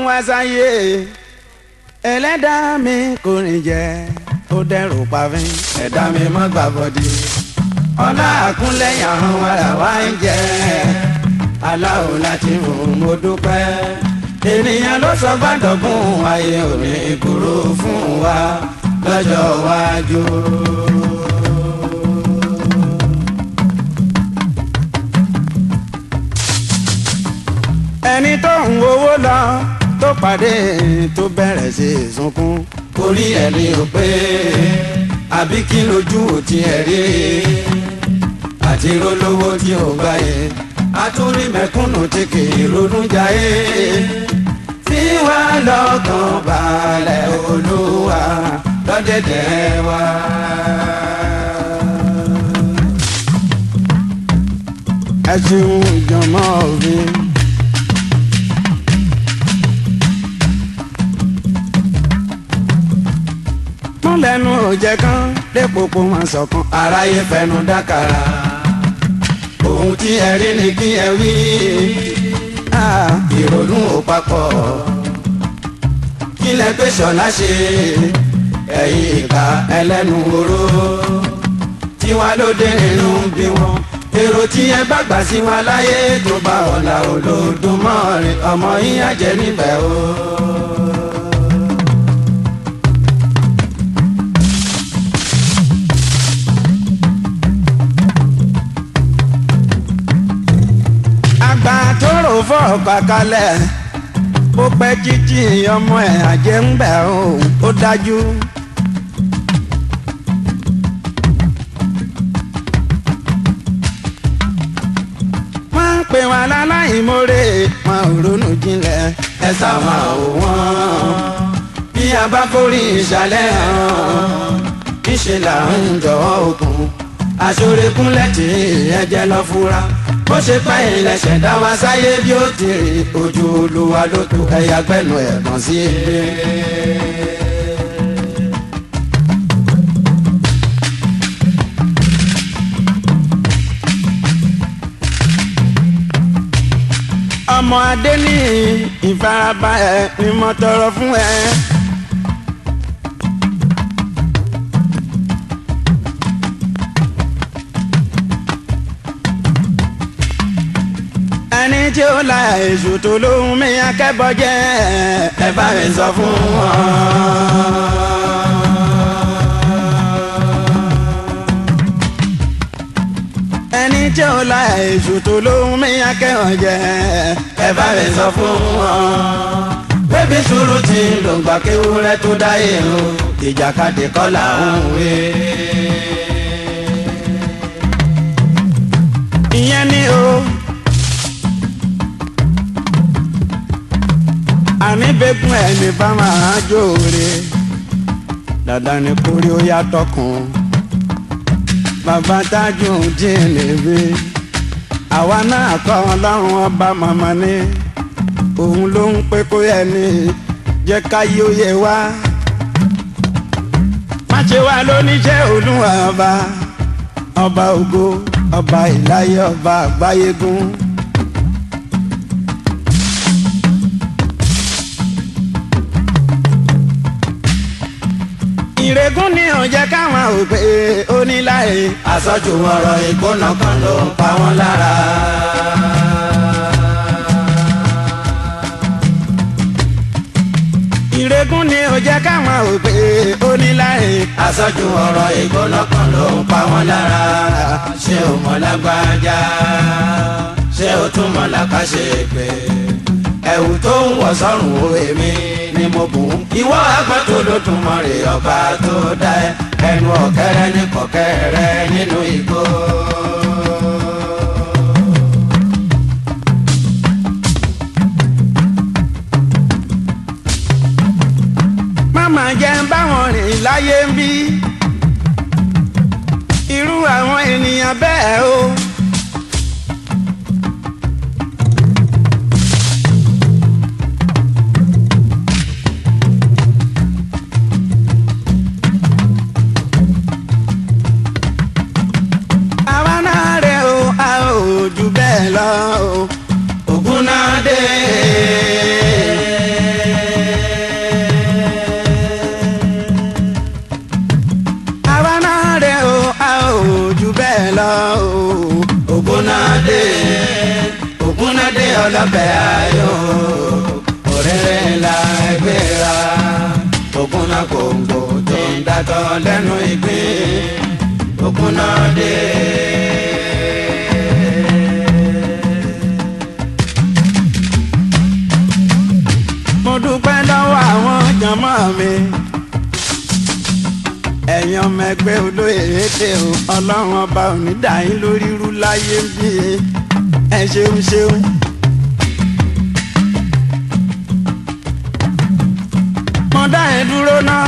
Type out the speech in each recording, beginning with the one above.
mú wá sáyé, ẹlẹ́dàá mi kò rìn jẹ́ ó dẹ́rù pàfin. Ẹ̀dá mi má gbà bọ́dí, ọlá àkúnlẹ̀yìn àwọn wàrà wá ń jẹ́. Aláwo láti mú mo dúpẹ́. Ènìyàn ló sọ gbàdọ̀gún ayé òní ìkúrò fún wa lọ́jọ́ iwájú. Ẹni tó ń wowó lọ tó pàdé tó bẹ̀rẹ̀ sí í sunkún. Orí ẹ̀ ní o pé àbí kí lójú ò tiẹ̀ rí, àti rólówó tí ò gbáyé, àtúrí mẹ̀kúnnù tí kì í ronú jayé. Fi wá lọ́kàn balẹ̀ Olúwa lọ́dẹ̀dẹ̀ wa. Ẹ ṣeun ìjọmọ́ mi. Mú lẹ́nu òjẹ́ kan dépò kó máa sọ̀kan. Aráyé fẹnu dákàrà, ohun tí ẹ rí ni kí ẹ wí. Ìrònú ò papọ̀, kí lẹ pé Ṣọlá ṣe? Ẹ̀yin ìka ẹlẹ́nu oró tiwa ló dé inú bí wọn. Èrò tí ẹ bá gbà sí wa láyé tó bá ọ̀la Olódùmarè ọmọ yín á jẹ níbẹ̀ o. Àgbà tó rò fọ́ọ̀kà kalẹ̀ ó pẹ́ títí ọmọ ẹ̀ àjẹ́ ń bẹ̀ o, ó dájú. Wọ́n ń pè wá láláìmoore, wọn ò ronú jinlẹ̀, ẹ sáwọn ò wọ́n. Bí a bá forí ìsàlẹ̀ hàn, níṣẹ́ là ń jọ̀wọ́ òkun. Aṣọ́rẹ́kúnlẹ̀ tí ẹ̀jẹ̀ lọ fura, bó ṣe pa ilẹ̀ ṣẹ̀dá wa sáyé bí ó ti rí ojú Olúwa ló tó ẹ̀yà gbẹ́nu ẹ̀gbọ́n sí ilé. Ọmọ adé ní ìfarapa ẹ ni mo tọrọ fún ẹ. Ẹni tí ó la èṣù tó lóhùn mi akẹ́bọ̀ jẹ́, ẹ bá mi sọ fún wọn. Ẹni tí ó la èṣù tó lóhùn mi akẹ́bọ̀ jẹ́, ẹ bá mi sọ fún wọn. Bébí sùúrù tí lòǹgbà kéwúrẹ́ tó dáyé o, ìjàkadì kọ́ là ń wé. Ìyẹn ni o. Àní bẹ́kún ẹni bá máa jóore, dandan ni kórí ó yàtọ̀ kún. Bàbá tájú dín níbí, àwa náà kọ́ Ọlọ́run ọba màmá ni. Òun ló ń pé kó yẹ ni jẹ́ káyé ó yẹ wá. Má ṣe wá lóníṣẹ́ Olúwa ọba, ọba ògo, ọba ìláyé, ọba àgbáyégún. Ìrègùn ni ò jẹ́ káwọn ò pé oníláyè. Àsọjù ọ̀rọ̀ ìgbóná kan ló ń pa wọ́n lára. Ìrègùn ni ò jẹ́ káwọn ò pé oníláyè. Àsọjù ọ̀rọ̀ ìgbóná kan ló ń pa wọ́n lára. Ṣé o mọ̀ lágbájá? Ṣé o tún mọ̀ lákàṣe pé? Ẹ̀wù tó ń wọ̀ sọ́rùn o èmi ni mo bùn ún. Ìwọ àgbọn tó ló tún mọ̀ rè ọba tó dá ẹ. Ẹnu ọ̀kẹ́rẹ́ ní kọ̀kẹ́rẹ́ nínú igbó. Màmá jẹ́ ń báwọn rìn láyé ń bí irú àwọn ènìyàn bẹ́ẹ̀ o. Àwa náà rẹ̀ o, a ò jù bẹ́ẹ̀ lọ o. Ògùn náà dé. lẹ́nu ìgbín òkun náà dé. Mo dúpẹ́ lọ́wọ́ àwọn jàmọ́ mi, ẹ̀yin ọmọ ẹgbẹ́ olóyè ètè o, ọlọ́run ọba ò ní dà yín lórí rú láyé bí, ẹ ṣeun ṣeun. Mo dá ẹ dúró náà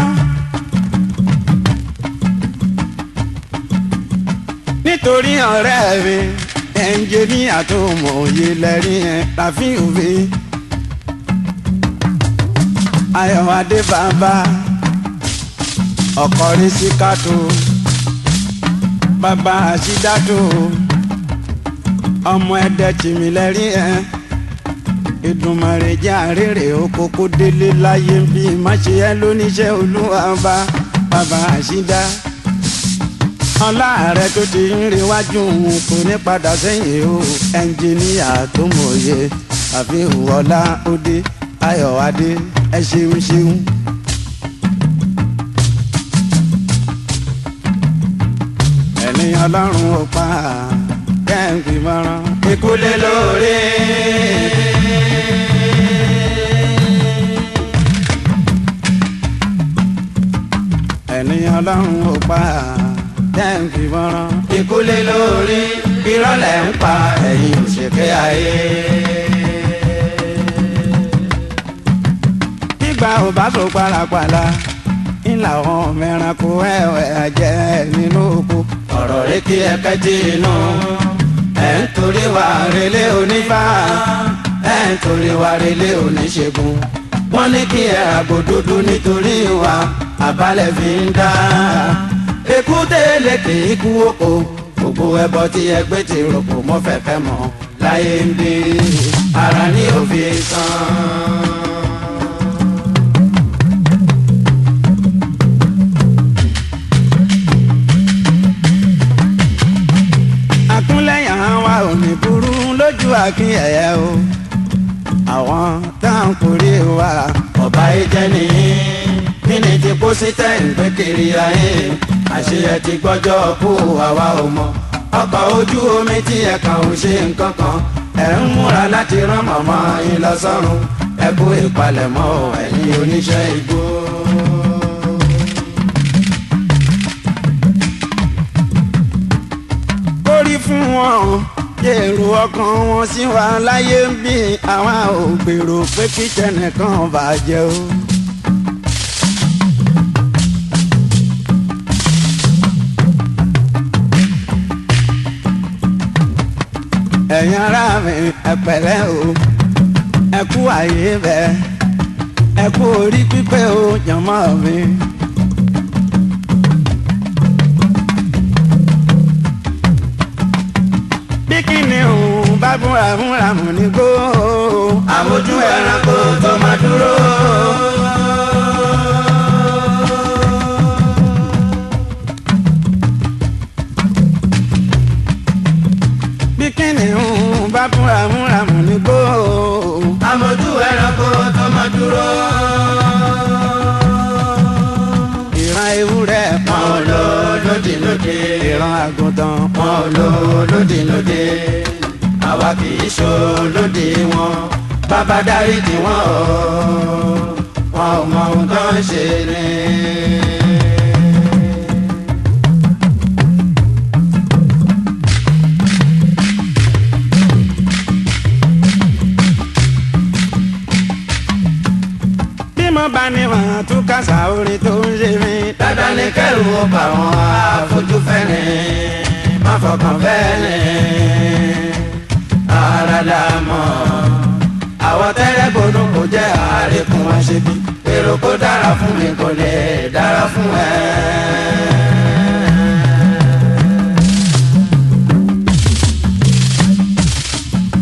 nítorí ọ̀rẹ́ mi ẹnjìníà tó mọ̀ òye lẹ́rí ẹ̀ láfíìhùn mi. Ayọ̀ adé bàbá ọkọrin síkàtó bàbá àṣìdátó ọmọ ẹdẹ tìmí lẹ́rí ẹ̀ Èdùmàrè jẹ́ àrèrè okoko délé láyé bí má ṣe ẹ́ lóníṣẹ́ olúwa bá bàbá àṣìdá ọlá rẹ tó ti ń rewájú òun kò ní padà sẹ́yìn o ẹnjìníà tó mọ̀ye àfihàn ọlá òde ayọ̀ adé ẹ ṣeun ṣeun. Ẹni ọlọ́run ò pa kẹ́ǹpì mọ́rán Ikú lé lórí. Ẹni ọlọ́run ò pa kẹ́ǹpì mọ́rán Ikú lé lórí. Irọ́ lẹ̀ ń pa ẹ̀yin òṣèké ayé. Gbígbà ò bá so pàlàpàlà ńlá àwọn ọmọ ẹranko ẹ̀wẹ̀ jẹ́ nínú oko. Ọ̀rọ̀ rẹ̀ kí ẹ kẹ́tì inú. Ẹ̀ ń torí wa relé onífá. Ẹ̀ ń torí wa relé oníṣègùn. Wọ́n ní kí ẹ àgbò dúdú nítorí wa. Àbálẹ̀ fi ń dá. Èkúté lè kì í kú oko. Gbogbo ẹbọ tí ẹgbẹ́ ti rò kò mọ́ fẹ̀fẹ́ mọ́. Láyé ń bí ara ní òfin san. Àkúnlẹ̀yàn wa ò ní burú lójú àkín ẹ̀yẹ o àwọn tá à ń kórè wa. Ọba ìjẹ́ nìyí kí ni ti kó sí tẹ́ ń gbé kiri ayé àṣeyẹ ti gbọ́jọ́ kú àwa ò mọ̀ ọkọ̀ ojú omi tí ẹ kàn ò ṣe nǹkan kan ẹ̀ ń múra láti rán màmá yín lọ sọ́run ẹ kú ìpalẹ̀mọ́ ẹ̀yin oníṣẹ́ igbó. Kórí fún wọn èrò ọkàn wọn sí wa láyé ń bí àwa ò gbèrò pé kí tẹnìkan bàjẹ́ o. Ẹ̀yin ará mi ẹ pẹ̀lẹ́ o, ẹ kú àyè bẹ́ẹ̀, ẹ kú orí pípẹ́ o jọ̀mọ́ mi. Bí kíni òun bá búra múra mù ní kó. Àmójú ẹranko tó máa dúró. Bí kíni òun bá búra múra mù ní kó. Àmójú ẹranko tó máa dúró. Ìran ewúrẹ́ Wọn ò lò lódì lóde. Ìran àgùntàn Wọn ò lò lódì lóde. Àwa kì í ṣo lódì wọn. Bàbá dáríjì wọn o. Wọn ò mọ ohun tó ń ṣe ni. Bí mo bá ní wọn tún kásá orin tó ń ṣe mí. Dandan ni kẹ́rù ó bà wọ́n àfojúfẹ́ni má fọkàn fẹ́ni ara la mọ̀. Àwọn tẹ́lẹ̀ bonú kò jẹ́ àárẹ̀kùn àṣebí. Èrò kó dára fún mi kò lè dára fún ẹ.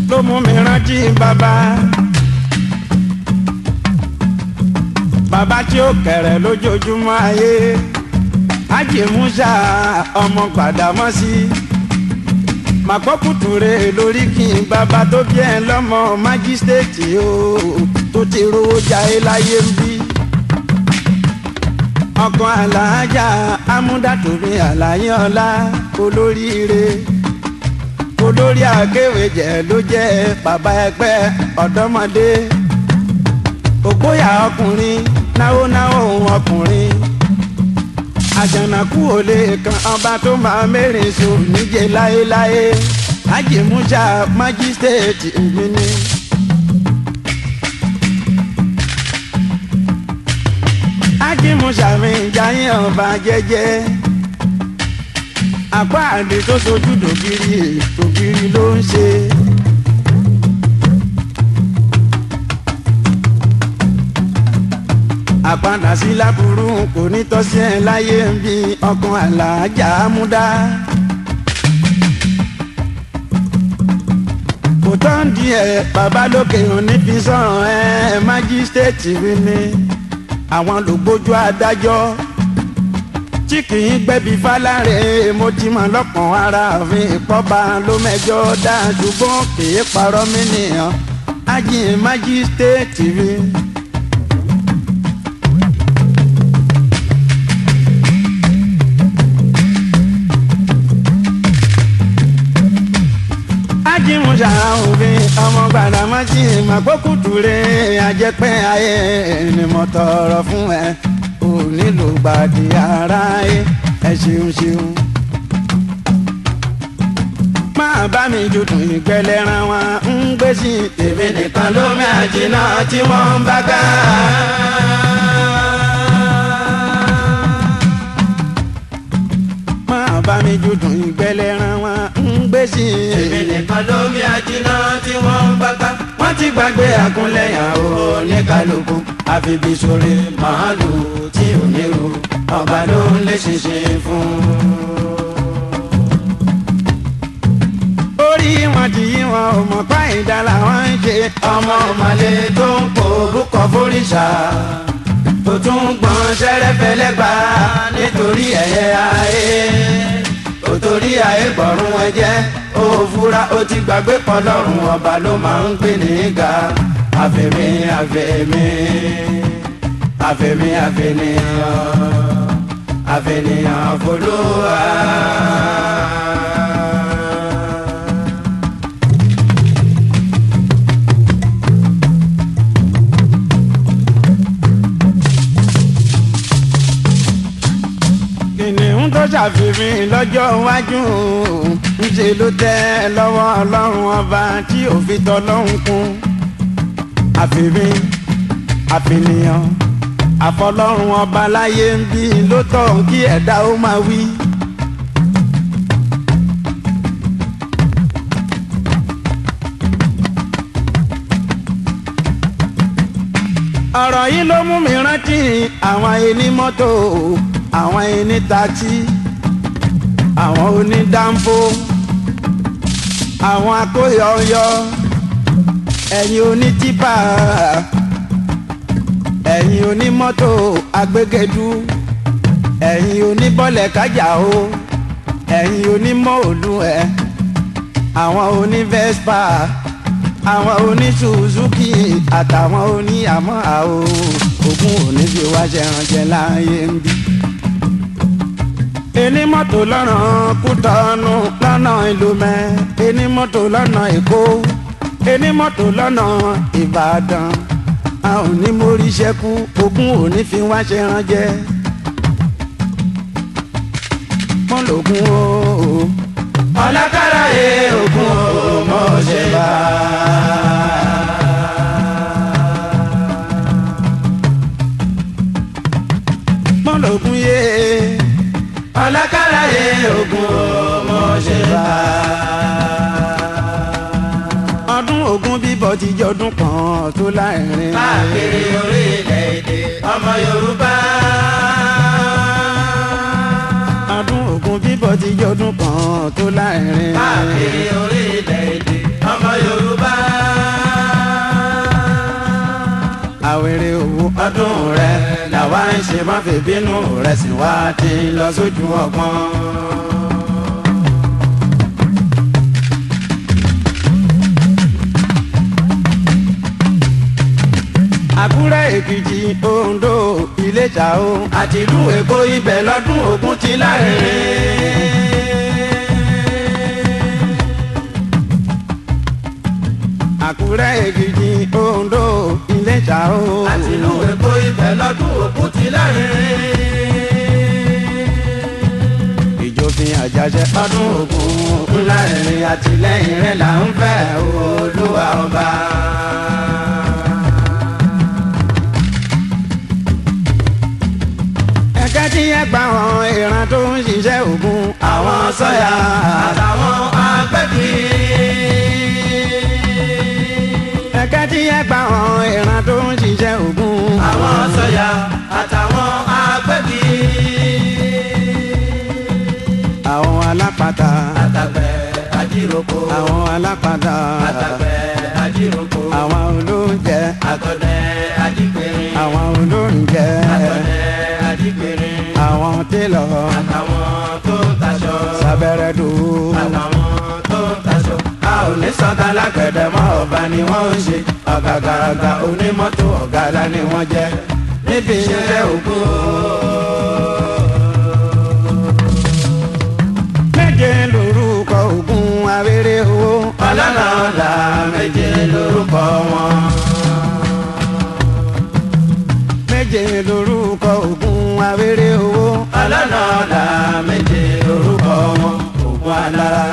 Ló mú mi rántí bàbá. Bàbá tí ó kẹ̀rẹ̀ lójoojúmọ́ ayé. Ájì Musa ọmọ Gbàdámọ́sí. Màgbọ́kùtùrè lórí kí n bàbá tó bí ẹ lọ́mọ májístéètì o tó ti rówó jayé láyé ń bí. Ọkọ alájà amúdàtòmí àlàyé ọlá olóríire olórí akéwèjẹ ló jẹ́ bàbá ẹgbẹ́ ọ̀dọ́mọdé ògbóyà ọkùnrin náwó náwó ọkùnrin àjànàkú ò lè kan ọba tó máa mẹ́rin sùn níjẹ láéláé ajimusa májístéètì mi ni. Ajimusa mi jayé ọba jẹ́jẹ́ àpá àdè tó sojú dògiri dògiri ló ń ṣe. Àpàdà sí láburú kò ní tọ́sí ẹ láyé ń bí ọkàn àlàájá múdá. Kò tán díẹ̀ bàbá lókè òní fi sọ̀rọ̀ ẹ májístéètì mi ni àwọn ló gbójú adájọ́ tí kì í gbẹ̀bí fáláre mo ti mọ̀ lọ́kàn ara mi ìpọ́ba ló mẹ́jọ dá ṣùgbọ́n kì í parọ́ mí nìyàn ájì májístéètì mi. Ajimusa òfin ọmọ Gbàdámọ́sí màgbókùtù rẹ̀ àjẹpẹ́ ayé ni mo tọrọ fún ẹ ò nílò gbàdí ara ẹ ẹ ṣeun ṣeun. Máa bá mi dùdùn ìgbẹ́lẹ́ran wọn ń gbé sí i. Èmi nìkan ló mi àjìnà tí wọ́n ń bá ká. Máa bá mi dùdùn ìgbẹ́lẹ́ran wọn ń gbé sí i. Èmi nìkan ló mi àjìnà tí wọ́n ń bá ká. Wọ́n ti gbàgbé àkúnlẹ̀yàn oníkálukú àfibí sórí màálù tí ò ní ru ọba ló ń lé ṣinṣin fún. Orí wọn ti yí wọn ò mọ̀ pa ìdá làwọn ń ṣe. Ọmọ ọmọlé tó ń po orúkọ fóríṣà tó tún gbọ́n ṣẹ́rẹ́fẹ́lẹ́gbà nítorí ẹ̀yẹ ayé ó torí ayé gbọ̀rún ẹ̀jẹ̀ ó fura ó ti gbàgbé pọ̀ lọ́rùn ọba ló máa ń gbé níga àfẹ̀mí àfẹ̀mí àfẹ̀mí àfẹ̀nìyàn àfẹ̀nìyàn fọlọ́wà. Kìnìún tó ṣàfihàn lọ́jọ́ iwájú ńṣe ló tẹ́ lọ́wọ́ ọlọ́run ọba tí ò fi tọ́lọ́run kún. Àfihàn àfihàn àfọlọ́run ọba láyé ń bí ló tọ́ kí ẹ̀dá ó máa wí. Ọ̀rọ̀ yìí ló mú mi rántí àwọn ẹni mọ́tò àwọn ẹni taxi àwọn onídàáfó àwọn akóyọyọ ẹ̀yin onítìpà ẹ̀yin onímọ́tò agbégẹdú ẹ̀yin oníbọ̀lẹ̀ kájà o ẹ̀yin onímọ̀ òlù ẹ̀ àwọn onívẹ́spà àwọn oní Suzuki àtàwọn oníyàmọ́ àwò ògùn òní fi wá ṣẹ̀rànjẹ láàyè ń bí. Ení mọ́tò lọ́nà Kútọ́nù lọ́nà Ìlúmẹ̀ ení mọ́tò lọ́nà Èkó ení mọ́tò lọ́nà Ìbàdàn a ò ní mórí ṣẹ́kù ògùn òní fi wá ṣẹ̀rànjẹ. Mọ́lògùn o. Ọlákàrà yé ògùn o mọ̀ ṣe bá. Mọ́lògùn yé. Ọlákàrà yé ògùn o mọ̀ ṣe bá. Ọdún Ògún bíbọ̀ ti jọdún kan tó láìrin. Káàkiri orílẹ̀-èdè ọmọ Yorùbá. Ọdún Ògún bíbọ̀ ti jọdún kan tó láìrin. Káàkiri orílẹ̀-èdè ọmọ Yorùbá. Àwèrè òwò Ọdún rẹ̀ làwa ń ṣe má fi bínú rẹ̀ sì wá ti lọ sójú ọgbọ́n. Àkúrẹ́, Èkìtì, Oǹdó, Iléṣà o. Àtìlú Èkó ibẹ̀ lọ́dún Ògún ti lárinrin. Àkúrẹ́, Èkìtì, Oǹdó, Iléṣà o. Àtìlú Èkó ibẹ̀ lọ́dún Ògún ti lárinrin. Ìjòfin àjàṣẹ́ ọdún Ògún ńlá ìrìn àtìlẹ́yìn rẹ̀ là ń fẹ́ Olúwa ọba. Ẹ̀ka tí ẹ gba àwọn ìran tó ń ṣiṣẹ́ Ògún. Àwọn sọ́yà àtàwọn agbẹ́bí. Ẹ̀ka tí ẹ gba àwọn ìran tó ń ṣiṣẹ́ Ògún. Àwọn sọ́yà àtàwọn agbẹ́bí. Àwọn alápatà. Àtàgbẹ̀ àjíròkọ. Àwọn alápatà. Àtàgbẹ̀ àjíròkọ. Àwọn olóúnjẹ. Àtọ̀dẹ àjípẹ̀rẹ̀. Àwọn olóúnjẹ. Àtọ̀dẹ àjípẹ̀rẹ̀. Àwọn télọ̀. Àtàwọn tó ń taṣọ. Sábẹ́rẹ́ dùn. Àtàwọn tó ń taṣọ. A ò ní sọ́ta lágbẹ̀dẹ mọ́, ọba ni wọ́n ń ṣe. Ọ̀gàgàràgà onímọ́tò ọ̀gá ni wọ́n jẹ́. Níbi iṣẹ́ Ògún. Méje lórúkọ Ògún abéré owó. Ọlọ́nà ọ̀la méje lórúkọ wọn. Méje lórúkọ Ògún abéré owó. Ọlọ́nà ọ̀la méje lórúkọ wọn. Ògún alára,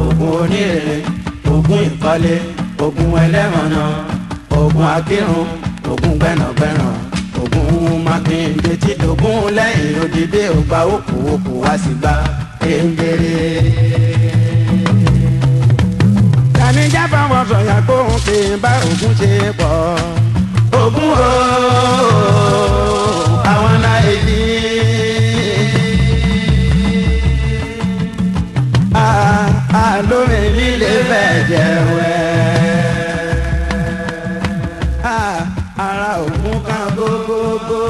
Ògún onírèrè, Ògún ìkọ́lé, Ògún ẹlẹ́mọ̀nà, Ògún akírun, Ògún gbẹ̀nàgbẹ̀nà, Ògún mákindé tí Ògún lẹ́yìn òdìdé ògbà òkú òkú wá sí gbà kéńgéré. Tani jábọ̀ wọ́n sọ̀yà kóhun kì í bá Ògún ṣe pọ̀. Ògún o, àwọn náà èdè. Àlómi líle fẹ́ jẹ̀wẹ́. Ara Ògún kan gógógó.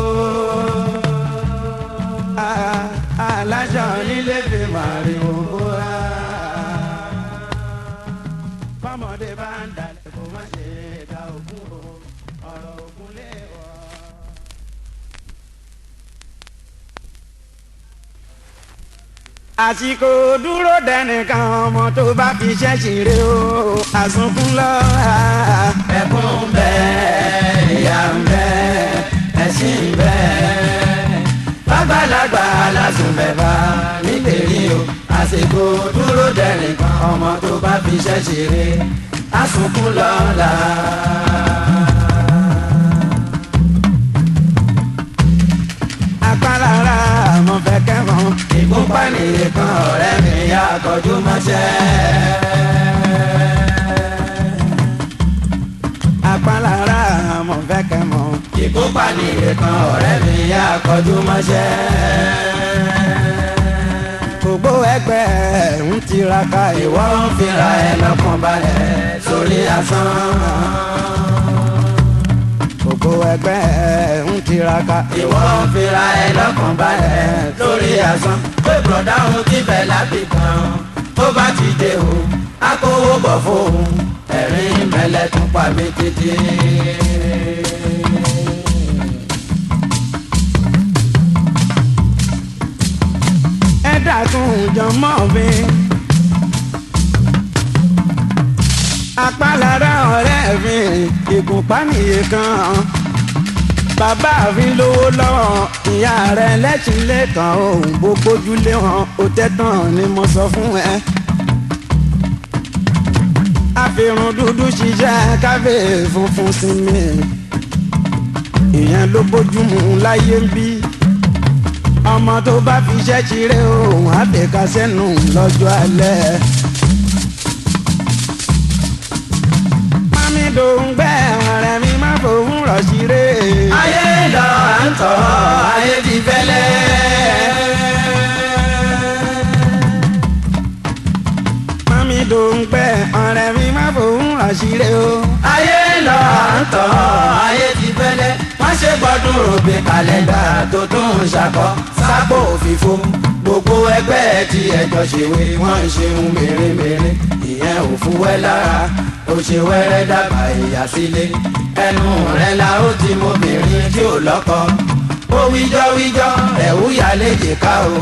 Aláṣọ líle fi màrìwò bóra. Bọ́mọdé bá ń dalẹ̀ kó má ṣe da Ògún o, ọ̀rọ̀ Ògún lè wọ̀. Àsìkò dúró dẹnìkan, ọmọ tó bá fi iṣẹ́ ṣeré o, àsunkún lọ́ra. Ẹkún ń bẹ, ìyà ń bẹ, ẹ̀sìn ń bẹ. Bàgbàlagbà lásùn bẹ̀bà nígbèrè o. Àsìkò dúró dẹnìkan, ọmọ tó bá fi iṣẹ́ ṣeré, àsunkún lọ́la. Apálára mo fẹ́ kẹ́wọ̀n. Ìgúnpá nìkan ọ̀rẹ́ mi yá kọjú mọ́ṣẹ́. Apálára mo fẹ́ kẹ́wọ̀n. Ìgúnpá nìkan ọ̀rẹ́ mi yá kọjú mọ́ṣẹ́. Gbogbo ẹgbẹ́ ń tiraka Ìwọ ń fira ẹ lọ́kàn balẹ̀ sórí asán. Gbogbo ẹgbẹ́ ń tiraka. Ìwọ ń fira ẹ lọ́kàn balẹ̀ lórí asán. Pé bùrọ̀dá òun ti bẹ̀ lábì kan, tó bá ti dé o, á kówó bọ̀ fóun. Ẹ̀rín mẹ́lẹ́kùn pa mí títí. Ẹ dákun jọmọ́ mi. Apálára ọ̀rẹ́ mi, ìgúnpá nìyẹn kan. Bàbá mi lówó lọ́wọ́, ìyá rẹ̀ lẹ́sìn lẹ́kàn, òun bó gbójúlé wọn, ó tẹ́tàn ni mo sọ fún ẹ. Àfihàn dúdú ṣiṣẹ́ káfí funfun sinmi. Ìyẹn ló bójúmu láyé ń bí. Ọmọ tó bá fi iṣẹ́ ṣeré, òun á fi ká sẹ́nu lọ́jọ́ alẹ́. Mami dòǹgbẹ́ ọ̀rẹ́ mi má fòun rọ̀ ṣeré. Ayé lọ à ń tọ́, ayé ti fẹ́lẹ́. Mami dòǹgbẹ́ ọ̀rẹ́ mi má fòun rọ̀ ṣeré o. Ayé lọ à ń tọ́, ayé ti fẹ́lẹ́. Má ṣe gbọ́dún rògbè kàlẹ́ndà tó tún ń ṣàkọ́ sápò òfìfo. Gbogbo ẹgbẹ́ tí ẹjọ́ ṣèwé wọ́n ń ṣeun mèremère. Ìyẹn ò fúwẹ́ lára, ó ṣe wẹ́rẹ́ dàgbà ìyá sílé. Ẹnu rẹ̀ la ó ti mobìnrin tí ò lọ́kọ. Ó wíjọ́ wíjọ́ ẹ̀wú yà léjìká o.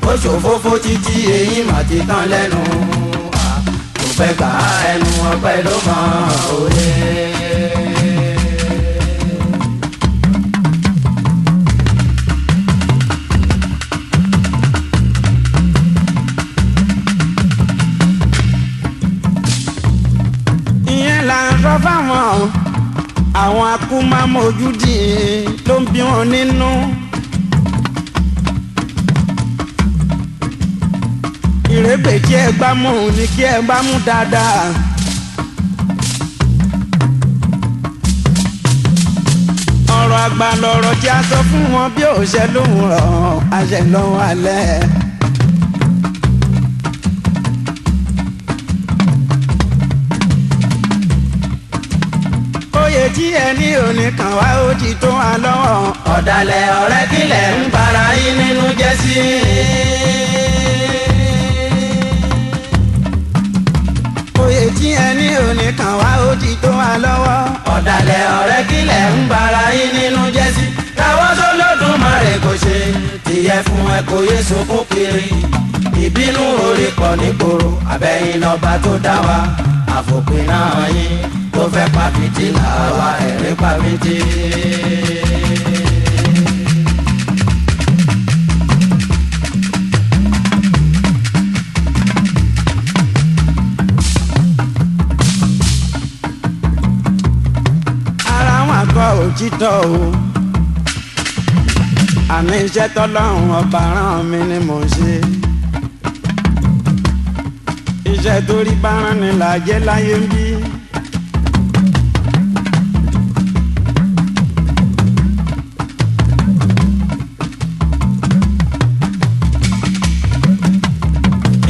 Ó ṣòfófó títí eyín mà ti tán lẹ́nu. Kò fẹ́ gbà ẹnu ọpẹ́ ló mọ òye. Ìyẹn là ń sọ fáwọn àwọn akúmámojúdì ló ń bí wọn nínú. Ìrẹ́pẹ̀ kí ẹ gbá mú ni kí ẹ gbá mú dáadáa. Ọ̀rọ̀ àgbà lọ̀rọ̀ tí a sọ fún wọn bí ó ṣe lóhùn rọ̀ àṣẹ lọ́wọ́ alẹ́. Oyè tí ẹni òní kan wá ó ti tó wa lọ́wọ́. Ọ̀dàlẹ̀ ọ̀rẹ́ kílẹ̀ ń bara yín nínú jẹ́ sí. Oyè tí ẹni òní kan wá ó ti tó wa lọ́wọ́. Ọ̀dàlẹ̀ ọ̀rẹ́ kílẹ̀ ń bara yín nínú jẹ́ sí. Káwọ́ sólódùmarè kò ṣe tìyẹ fún ẹ kò yé sunkún kiri. Ìbínú orí pọ̀ nígboro àbẹ̀yìn lọ́ba tó dá wa. Àfòpin náà yín tó fẹ́ pa fìtílà wa ẹ̀rín pa mí tì. Ara wọn kọ òtítọ́ o. Àmì iṣẹ́ tọ́lọ́run ọba rán mi ni mò ń ṣe. Iṣẹ́ torí bá rán ni làjẹ́ láyé ń bí.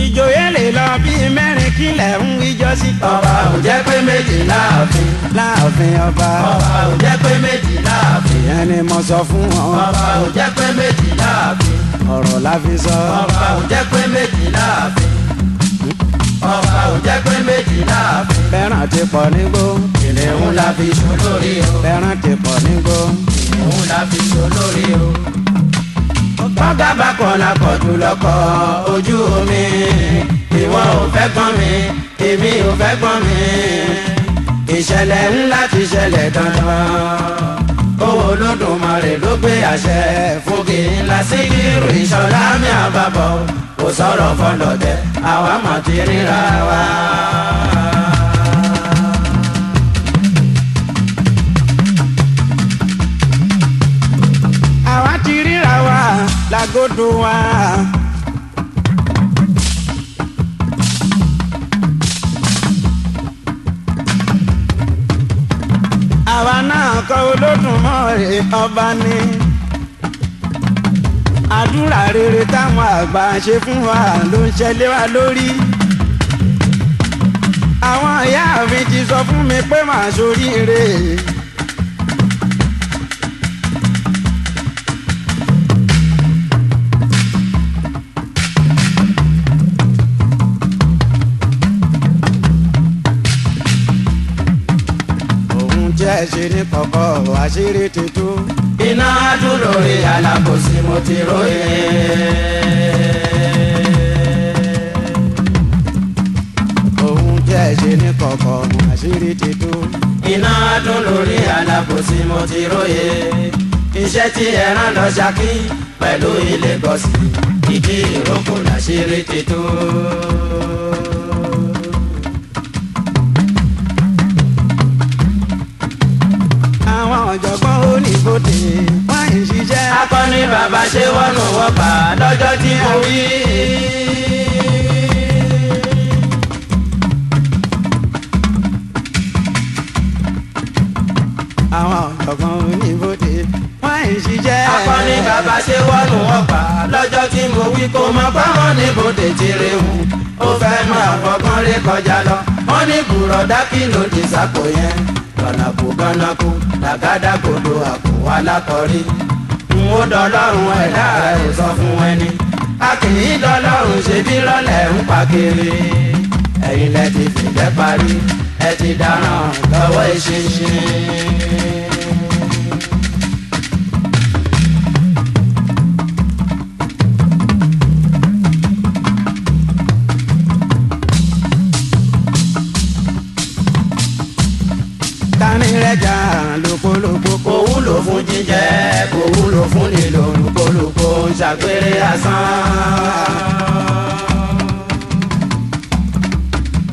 Ìjòyè lè lọ bíi mẹ́rin kílẹ̀ ń wíjọ́ sí. Ọba ò jẹ́ pé méjì láàfin. Láàfin ọba. Ọba ò jẹ́ pé méjì láàfin. Ìyẹn ni mo sọ fún wọn. Ọba ò jẹ́ pé méjì láàfin. Ọ̀rọ̀ la fi sọ. Ọba ò jẹ́ pé méjì láàfin. Ọba ò jẹ́ pé méjì láàfin. Bẹ́ràn ti pọ̀ nígbó. Kìnìún la fi ṣo lórí o. Bẹ́ràn ti pọ̀ nígbó. Kìnìún la fi ṣo lórí o. Bọ́gà bá kọ̀ la kọ̀ jù lọ́kọ̀ ojú omi. Ìwọ ò fẹ́ gbọ́n mi, èmi ò fẹ́ gbọ́n mi. Ìṣẹ̀lẹ̀ ńlá ti ṣẹlẹ̀ dandan. Owó Olódùmarè ló gbé àṣẹ fúngi ńlá Síkírù Ìṣọ̀lá mi àbàbọ̀. Kò sọ̀rọ̀ fọlọ̀tẹ̀, àwa mà ti ríra wa. Àwa ti ríra wa lágódò wa. Àwa náà kọ́ Olódùmarè ọba ni. Àdúrà rere táwọn àgbà ṣe fún wa ló ń ṣẹlẹ̀ wa lórí. Àwọn ìyá mi ti sọ fún mi pé màá ṣoríire. Òun tí ẹ ṣe ní kọ̀kọ̀ àṣírí ti tú. Iná dúró rí alábòsí mo ti róye. Òun tí ẹ ṣe ní kọ̀kọ̀ àṣírí ti tú. Iná dún lórí alábòsí mo ti róye. Iṣẹ́ tí ẹran lọ Ṣakí pẹ̀lú ilé gọ̀ọ́sì. Ìdí ìrókò làṣírí ti tú. Àwọn ọ̀jọ̀gbọ́n oníbodè wọ́n ń ṣiṣẹ́. Akọni bàbá ṣe wọ́nù wọ́pà lọ́jọ́ tí mo wí. Àwọn ọ̀jọ̀gbọ́n oníbodè wọ́n ń ṣiṣẹ́. Akọni bàbá ṣe wọ́nù wọ́pà lọ́jọ́ tí mo wí kó mọ páwọn níbodè ti rehun. Ó fẹ́ máa fọgbọ́n rí kọjá lọ. Wọ́n ní bùrọ̀dá kí ló dé sápò yẹn. Gànàkú gànàkú làgádàgodo àpò alákọ̀rí. N ó dọlọ́run ẹ̀dá rẹ̀ ò sọ fún ẹni. A kì í dọ́lọ́run ṣe bí rọ́lẹ̀ ń pa kiri. Ẹ̀yin lẹ ti fìgbẹ́ parí, ẹ ti dáràn lọ́wọ́ ìṣinṣin. Tani rẹjà lópolópo. Kò wúlò fún jíjẹ, kò wúlò fún lílò, lópolópo ń ṣàgbére asán.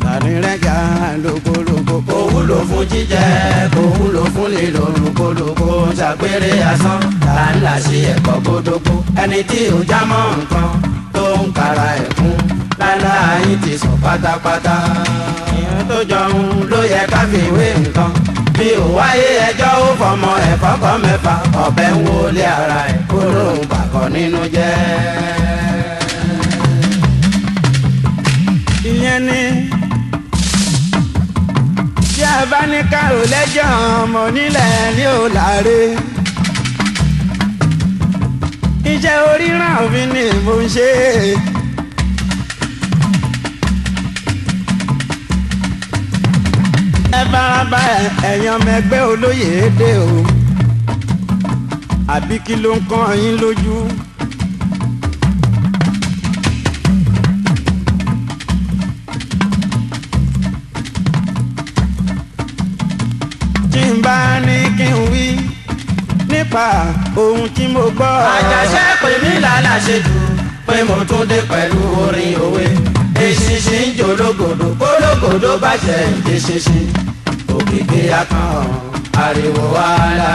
Tani rẹjà lópolópo. Kò wúlò fún jíjẹ, kò wúlò fún lílò, lópolópo ń ṣàgbére asán. Là ń là sí ẹ̀kọ́ gbódógbó, ẹni tí ò já mọ́ nǹkan tó ń kara ẹ̀kún lálá yín ti sùn pátápátá. Ìyẹn tó jọun ló yẹ ká fi wé nǹkan. Bí ò wáyé ẹjọ́ ó fọmọ ẹ̀fọ́ kọ́ mẹ́fà, ọ̀bẹ ń wọlé ara ẹ̀ kó lóun bàkọ́ nínú jẹ́. Ìyẹn ni tí a bá ní kárò lẹ́jọ́ ọmọ nílẹ̀ ní ò láre. Iṣẹ́ oríran mi ni mo ń ṣe. Ẹ farabalẹ̀ ẹ̀yin ọmọ ẹgbẹ́ olóyè dé o. Àbí kí ló ń kàn yín lójú? Tí n bá ní kí n wí nípa ohun tí mo gbọ́. Àjàṣẹ́ pè mí lálàṣẹ jù pé mo tún dé pẹ̀lú orin òwe. Eṣinṣin ń jòlógòdò, kólógòdò bá ṣe ń jẹ ṣinṣin. Òkìkí akàn ariwo wàhálà.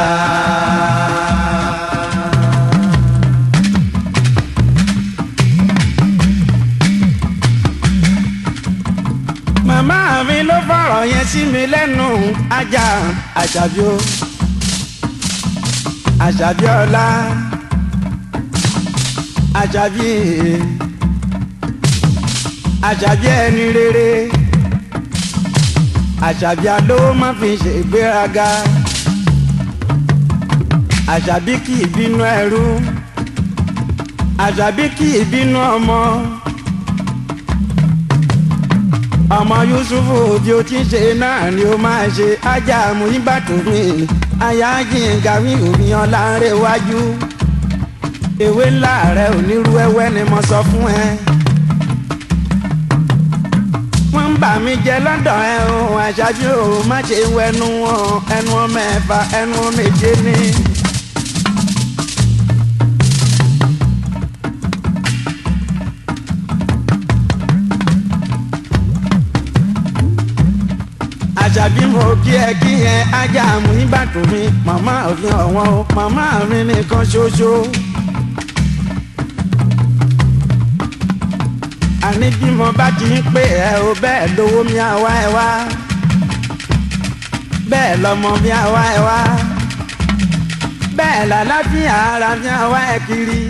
Màmá mi ló fọ̀rọ̀ yẹn sí mi lẹ́nu ajá Àṣàbí o. Àṣàbí ọlá Àṣàbí Àṣàbí ẹni rere Àṣàbí alówó má fi ṣe ìgbéraga Àṣàbí kì í bínú ẹrú Àṣàbí kì í bínú ọmọ ọmọ Yusufu bí o ti ń ṣe náà ni o máa ṣe ajá Muyibat mi aya jìngà mi òmí ọ̀làǹrẹ̀wájú ewé ńlá rẹ onírú ẹwẹ́ ni mo sọ fún ẹ. Wọ́n ń bà mí jẹ lọ́dọ̀ ẹ o Àṣàbí o má ṣe wẹnu wọn ẹnu ọmọ ẹ̀fà ẹnu méje ni. Àṣàbí mo kí ẹ kí ẹ ajá Muyibat mi màmá òfin ọ̀wọ́n o màmá mi nìkan ṣoṣo. Àní bí mo bá ti ń pè ẹ o bẹ́ẹ̀ lówó mi àwa ẹ wá bẹ́ẹ̀ lọ́mọ mi àwa ẹ wá bẹ́ẹ̀ làlàáfíà ara mi àwa ẹ kiri.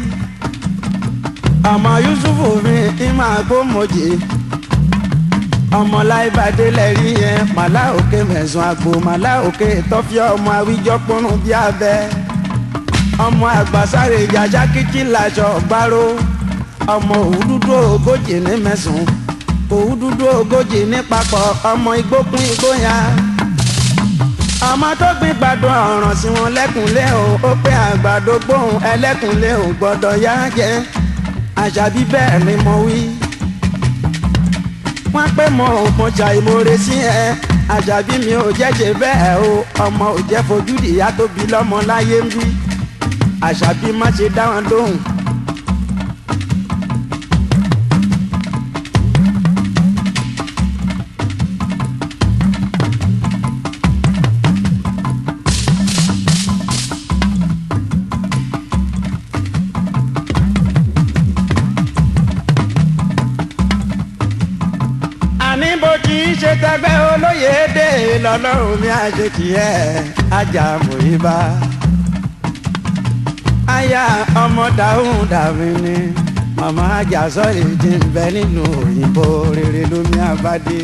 Ọmọ Yusufu mi ń máa kó mojì ọmọ láìbàdé lẹ́rí yẹn màlá òkè mẹ̀sùn àgbò màlá òkè tọ́fíà ọmọ àwíjọ pọ́nrún bí abẹ ọmọ àgbàsáré jàjà kìkì làṣọ gbárò ọmọ òwúdúdú 40 ní mẹ́sùn òwúdúdú 40 ní papọ̀ ọmọ igbókun igbóya ọmọ tó gbin gbàdo ọ̀ràn sí wọn lẹ́kùnlé o ó pé àgbàdo gbóhùn ẹlẹ́kùnlé o gbọ́dọ̀ yá jẹ Àṣàbí bẹ́ẹ̀ ni mo wí. Wọ́n pé mo ò mọ̀ ṣàìmoore sí ẹ Àṣàbí mi ò jẹ́ ṣe bẹ́ẹ̀ o ọmọ ò jẹ́ fojú ìyá tó bí lọ́mọ láyé ń bí Àṣàbí má ṣe dá wọn lóhùn. Àní bó ti ń ṣe tẹgbẹ́ olóyè dé lọ́lọ́run mi àṣetì ẹ̀ ajá Muyiba. Aya ọmọ dàrún dàmí ni màmá ajá sọ́ọ̀lì ti ń bẹ nínú òyìnbó rere lómi àbádé.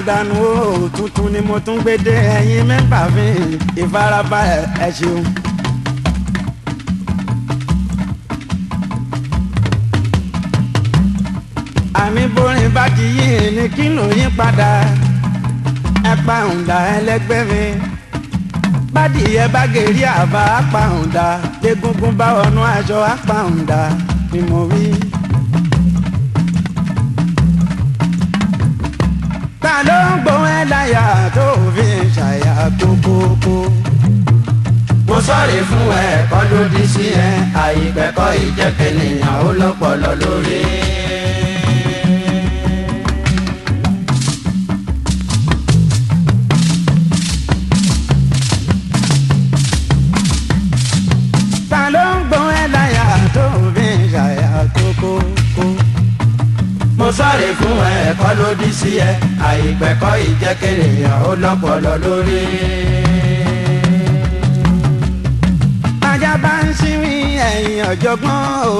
dànù o tuntun ni mo tún gbé dé ẹ̀yin mẹ́fà fi ìfarapa ẹ ṣeun. Àmì borin bá ti yí ni kí ló yí padà ẹ pa òǹdà ẹlẹgbẹ́ mi bádìyẹ bá gèrí àbá apá òǹdà egungun bá ọnú aṣọ apá òǹdà ni mo wí. Ta ló ń gbọ́ ẹ láyà tó fi ń ṣàyà kókókó? Mo sọ̀rí fún ẹ kọ́ lódì sí ẹ àìgbẹ́kọ̀ ìjẹ́kẹ̀nìyàn ó lọ́pọlọ lórí. Ta ló ń gbọ́ ẹ láyà tó fi ń ṣàyà kókókó? Mo sọ̀rí fún ẹ kọ́ lódì sí ẹ àìgbẹ́kọ̀ ìjẹ́kẹ̀nìyàn ó lọ́pọlọ lórí. Ajá bá ń sinmi ẹ̀yìn ọ̀jọ̀gbọ́n o.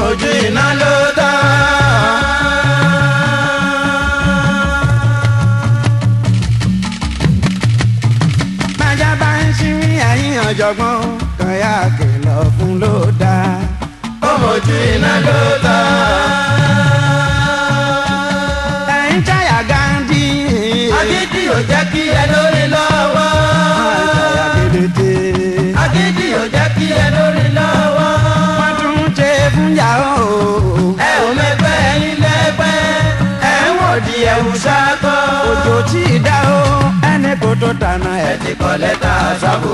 Ojú iná ló tán. Ajá bá ń sinmi ẹ̀yìn ọ̀jọ̀gbọ́n kan yá kìlọ̀ fún ló dáa. Ojú iná ló tán. Ẹ̀yin táyà Gandhi. Agídí ò jẹ́ kí ẹ lórí lọ́wọ́. Táyà kélété. Agídí ò jẹ́ kí ẹ lórí lọ́wọ́. Wọ́n tún ṣe fún yàrá o. Ẹ ò mẹ́gbẹ́ ẹ̀yin lẹ́gbẹ́. Ẹ ń wò di ẹ̀wù ṣáàtọ̀. Òjò tí ì dá o, ẹni kò tó tànà Ẹ ẹ̀. ti kọ lẹ́tà sábò.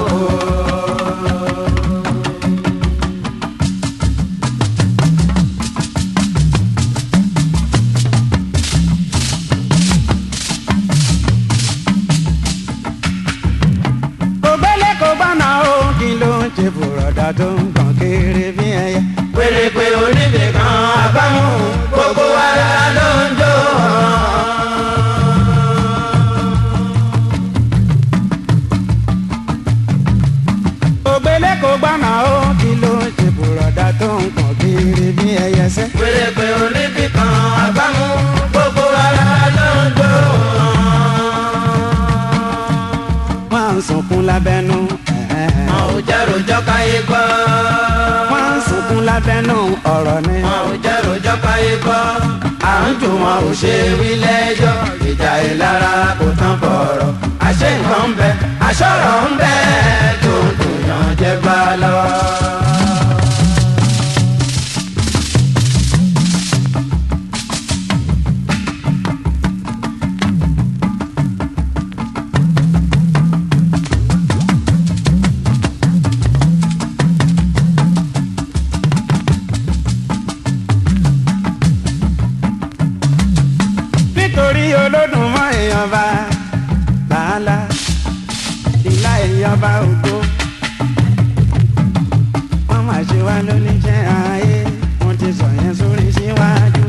Kò gbélé kò gbọ́nà o, kí ló ń ṣe bùrọ̀dá tó ń kàn kiri bí ẹyẹ? Pèrèpè oníbì kan àbámu gbogbo ara ló ń jó. Kò gbélé kò gbọ́nà o, kí ló ń ṣe bùrọ̀dá tó ń kàn kiri bí ẹyẹ sẹ́? Pèrèpè oníbì kan àbámu gbogbo ara ló ń jó. Wọ́n ń sunkún lábẹ́nú. Wọn ò jẹ́ rojọ́ káyé gbọ́. Wọ́n ń sunkún lábẹ́nú ọ̀rọ̀ ni. Wọn ò jẹ́ rojọ́ káyé gbọ́. À ń jù wọn ò ṣe wí lẹ́jọ́. Ìjà ìlara kò tán bọ̀rọ̀. Àṣé nǹkan ń bẹ, àṣọ̀rọ̀ ń bẹ tó ń dùn yàn jẹ́ bá lọ. Nítorí Olódùmarè èèyàn bá làálà ìlà èèyàn bá ògo. Wọ́n máa ṣe wá lóníṣẹ́ ayé, wọ́n ti sọ yẹn sórí síwájú.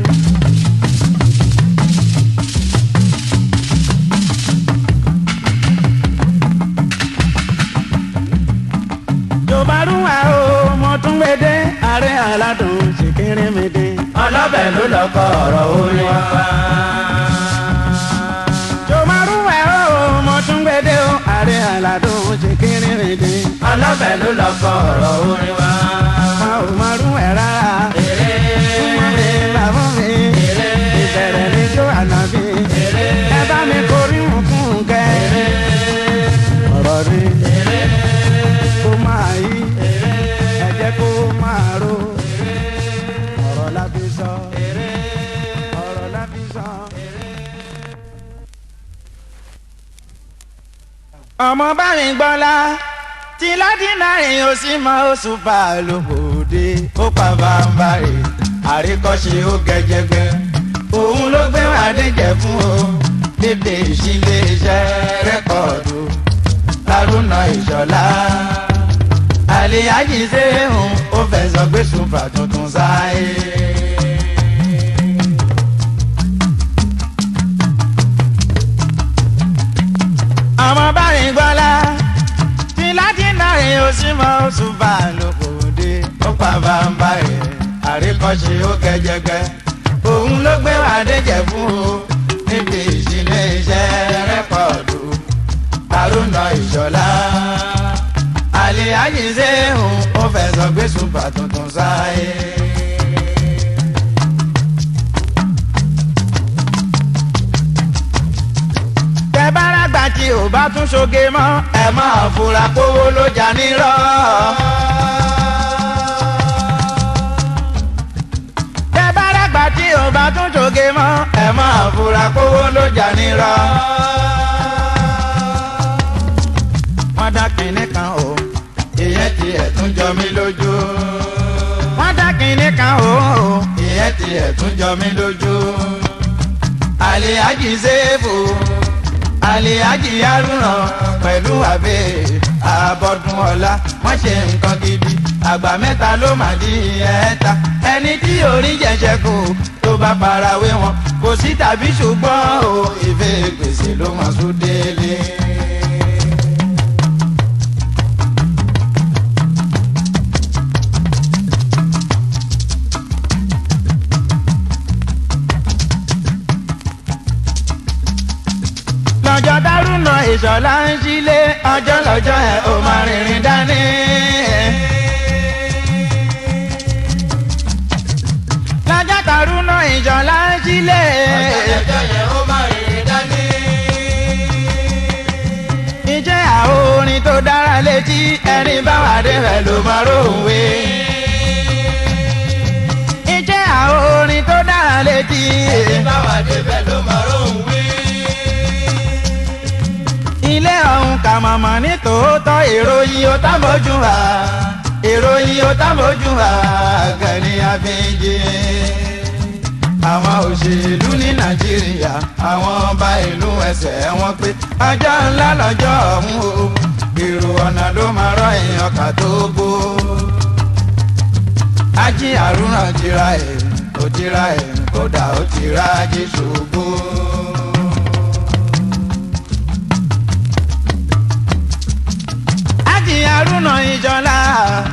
Yorùbá rúwà o, mo tún gbé dé, ààrẹ aládùn ṣìkìrì mi dé. Ọlọ́bẹ̀ ló lọ́kọ̀ ọ̀rọ̀ orin wa. Jòmárùwà o, mo tún gbé dé o, ààrẹ aládùn ṣìkìrì mi dé. Ọlọ́bẹ̀ ló lọ́kọ̀ ọ̀rọ̀ orin wa. Ma ò mọ̀rún ẹ̀ rárá. Èrè Súnmọ́ mi, bàbá mi. Ìbẹ̀rẹ̀ ni jó ànábì. Ẹ bá mi korí nkún kẹ́. Ọ̀rọ̀ rí kó máa yí. Ẹ jẹ́ kó máa ro. Ọ̀rọ̀ la fi sọ. Ọ̀rọ̀ la fi sọ. Ọmọ bá mi gbọ́lá tí ládínárì ó sì mọ oṣù bá lòdì ó pa bàǹbàrè àríkọ́ṣe ó gẹjẹgbẹ́ òun ló gbé wà díjẹ fún o dédé ìṣílé iṣẹ́ rẹ́kọ̀dù Haruna Ìṣọ̀lá Àlìyájì Ṣéhùn ó fẹ̀sọ̀ gbé sùpà tuntun sáyé. Ọmọ bá mi gbọ́lá tí ládínárì ó sì mọ oṣù bá lòdì ó pa bàǹbàrè àríkọ́ṣe ó gẹjẹgbẹ́ òun ló gbé wà díjẹ fún o níbi ìṣílé gbé sùpà tuntun sáyé. Tẹ bá rágbà tí ò bá tún ṣoge mọ́. Ẹ máa fura kówó ló jà nírọ́. Tẹ bá rágbà tí ò bá tún ṣoge mọ́. Ẹ máa fura kówó ló jà nírọ́. Wọ́n dá kinní kan o. Ìyẹn tiẹ̀ tún jọ mí lójú. Wọ́n dá kinní kan o. Ìyẹn tiẹ̀ tún jọ mí lójú. Àlìhájì Sèfù, Àlìhájì Haruna pẹ̀lú àbẹ̀ àbọ̀dún ọ̀la wọ́n ṣe nǹkan gidi. Àgbà mẹ́ta ló mà di ẹ̀ẹ́ta. Ẹni tí orí jẹ̀ṣẹ̀ kù tó bá farawé wọn kò sí tàbí ṣùgbọ́n o ìfẹ́ gbèsè ló máa sún délé. Lọ́jọ́ dárúnà Ìṣọ̀lá ń sílé. Ọjọ́ lọ́jọ́ ẹ̀ ò máa rìnrìn dání. Lọ́jọ́ dárúnà Ìṣọ̀lá ń sílé. Ọjọ́ yẹn ó máa rìnrìn dání. Iṣẹ́ àwọn orin tó dára létí ẹni bá wà débẹ̀ ló máa róhùn. Iṣẹ́ àwọn orin tó dára létí. Ẹni bá wà débẹ̀ ló máa róhùn wí. Ilé ọ̀hún kà mọ̀mọ́ ní tòótọ́ ìròyìn ó tá mójú wá. Ìròyìn ó tá mójú wá Gani Àfíjì. Àwọn òṣèlú ní Nàìjíríà, àwọn ọba ìlú ẹsẹ̀ wọn pé ọjọ́ ńlá lọ́jọ́ ọ̀hún o. Èrò ọ̀nà ló máa rọ èèyàn kà tó gbó. Ají Haruna tira ẹ̀, ó tira ẹ̀, kódà ó tira Jésù gbó. Ájì Haruna Ìṣọ̀lá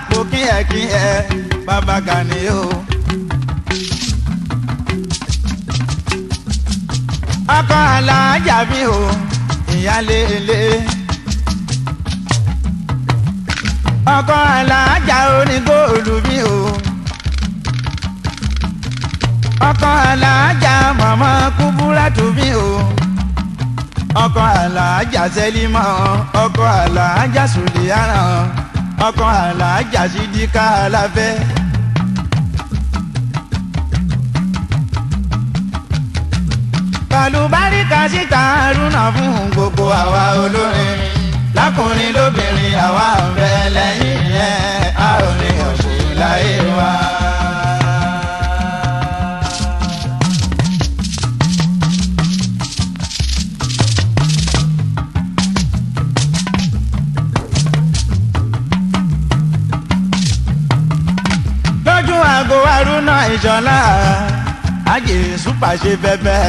mo kí ẹ kí ẹ bàbá Gani o. Ọkọ alájà mi o, ìyáálé ilé. Ọkọ alájà onígóòlù mi o. Ọkọ alájà màmá kúbúrátù mi o. Ọkọ alájà sẹlímọ, ọkọ alájà sùlìyàrá, ọkọ alájà sídìkà aláfẹ. Kàlùbáríkà síta Haruna fún Gbogbo àwa olórin lákùnrin lóbìnrin àwa ń bẹ lẹ́yìn ẹ̀ a ò ní ọ̀sùn láyé wa. Lójú àgọ́ Haruna Ìṣọ̀lá Ájì súpà ṣe bẹ́bẹ́.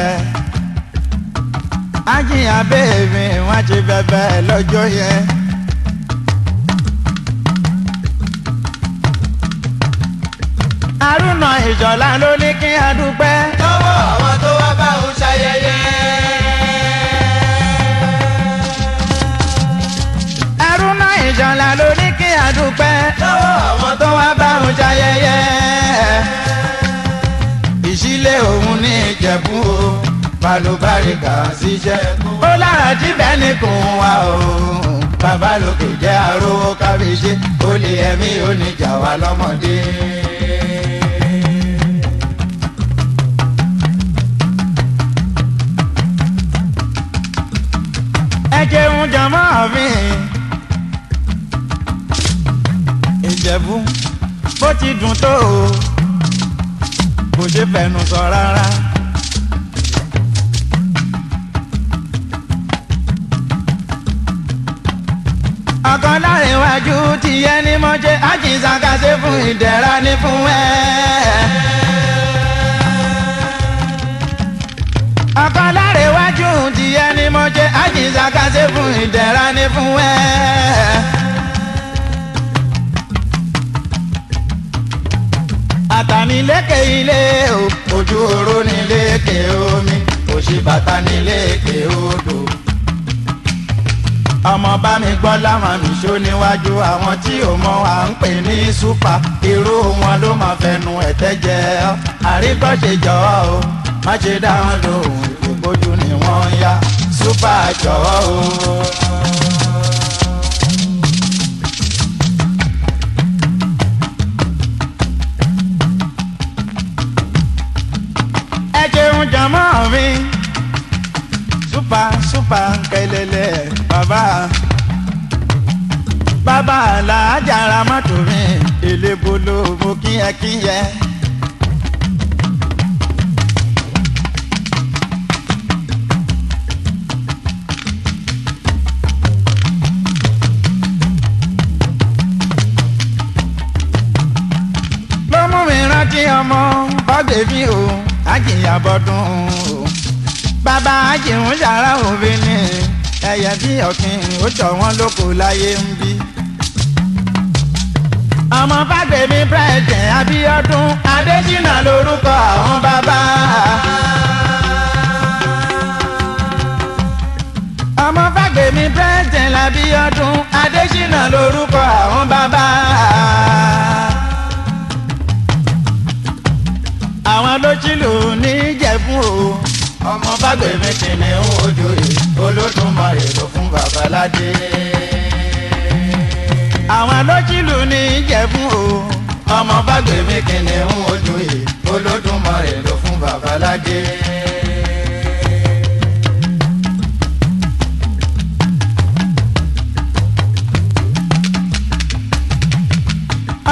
Ájì abẹ́ẹ̀mí wọ́n ṣe bẹ́bẹ́ lọ́jọ́ yẹn. Haruna Ìṣọ̀lá ló ní kí a dúpẹ́. Lọ́wọ́ àwọn tó wá bá òun ṣayẹyẹ. Haruna Ìṣọ̀lá ló ní kí a dúpẹ́. Lọ́wọ́ àwọn tó wá bá òun ṣayẹyẹ. Ìṣílẹ̀ òun ní Ìjẹ̀bú o, balùbáríkà ṣiṣẹ́. Ó lára jí Bẹ́ẹ̀ ni kò ń wá o, bàbá lókè jẹ́ arówó kábíyèsí, olè ẹ̀mí oníjà wa lọ́mọdé. Ẹ jẹun jọmọ́ mi. Ìjẹ̀bú bó ti dùn tó o, kò ṣe fẹnu sọ rárá. Ọ̀kan láàrin iwájú ti yẹ ní mọ́jẹ́ àjíṣàkáṣe fún ìdẹ̀ra ní fún ẹ. Ọ̀kan láàrin iwájú ti yẹ ní mọ́jẹ́ àjíṣàkáṣe fún ìdẹ̀ra ní fún ẹ. Àtànílékè ilé o. Ojú oró ní lékè omi, òṣìbàtà ní lékè odò. Ọmọ bá mi gbọ́ láwọn mi ṣó níwájú àwọn tí ò mọ à ń pè ní súpà. Irú wọn ló máa fẹnu ẹ̀tẹ́ jẹ ọ́. Àrígbọ́ṣe jọ̀ọ́ o, má ṣe dá wọn lóhùn, ìgbójú ni wọ́n ń yá. Súpà jọ̀ọ́ o. Ẹ jẹun jàmọ́ mi, súpà súpà kẹlẹlẹ bàbá. Bàbá làájàrá mọ́tò mi, elébolo mo kíyẹkíyẹ. Ló mú mi rántí ọmọ bọ́gbèmí o, àjìyàbọ̀dún o. Bàbá àjìhún ṣàrà òbí ni ẹyẹ bí ọ̀kìn ó jọ wọ́n lóko láyé ń bí. Ọmọ Fágbèmí pírẹsidẹ̀ntì Abíọ́dún Adésínà lórúkọ àwọn bàbá. Ọmọ Fágbèmí pírẹsidẹ̀ntì Abíọ́dún Adésínà lórúkọ àwọn bàbá. Àwọn ló ṣìlò níjẹ̀bú o. Ọmọ Fágbèmí kìnìún ojoyè Olódùmarè ló fún babaládé. Àwọn ló ṣìlò níjẹ̀bú o. Ọmọ Fágbèmí kìnìún ojoyè Olódùmarè ló fún babaládé.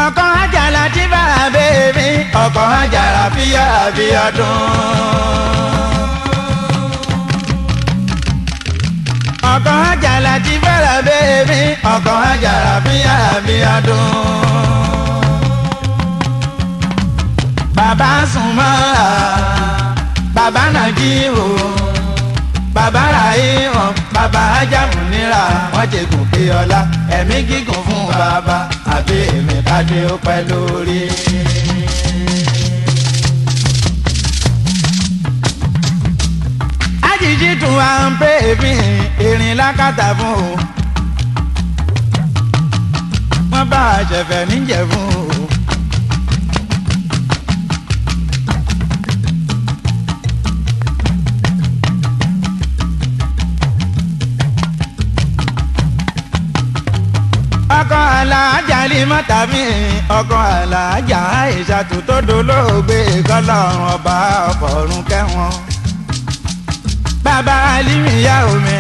Ọkọ Àjàlá tí bàrà bèbí. Ọkọ Àjàrà fíyà Abíọ́dún. Ọkọ Àjàlá tí bàrà bèbí. Ọkọ Àjàrà fíyà Abíọ́dún. Bàbá Sùnmọ́ra, bàbá Nàìjíríà, bàbá Ràhímọ̀, bàbá Ajámúnira, Wọ́n ti gòkè ọlá, ẹ̀mí gígùn fún bàbá, àbí èmi kádé ó pẹ́ lórí. Àjìjí tún wá ń pè mí erin lákàtà fún o. Wọ́n bá a ṣẹ̀fẹ̀ níjẹ̀ fún o. Ọkọ alájà lè mọ́ta mi, ọkọ alájà Àìṣàtú tó dolóògbé kọ́lọ́run ọba ọ̀fọ̀run kẹ́wọn. Bàbá Alimi ìyá omi,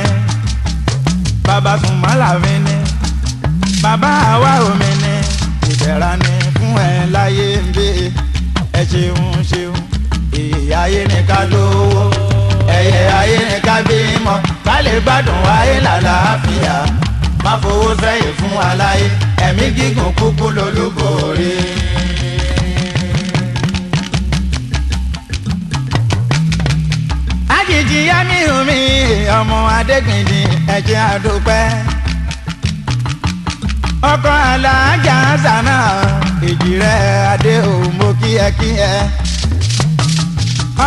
bàbá Sùnmọ́lá mi ni, bàbá àwa omi ni, ìdẹ̀ra ni fún ẹ láyé ń bí. Ẹ ṣeun ṣeun. Ìyá ayé ni ká lówó, ẹyẹ ayé ni ká bímọ, ká lè gbádùn ayé làlàáfíà. Má fowó sẹ́yìn fún aláyé, ẹ̀mí gígùn kúkú lolúborí. Àjèjì yá mi omi, ọmọ Adégbìndín, ẹ jẹ́ àdúpẹ́. Ọkọ alájà sànà, èjì rẹ̀ adé ò mo kí ẹ kí ẹ.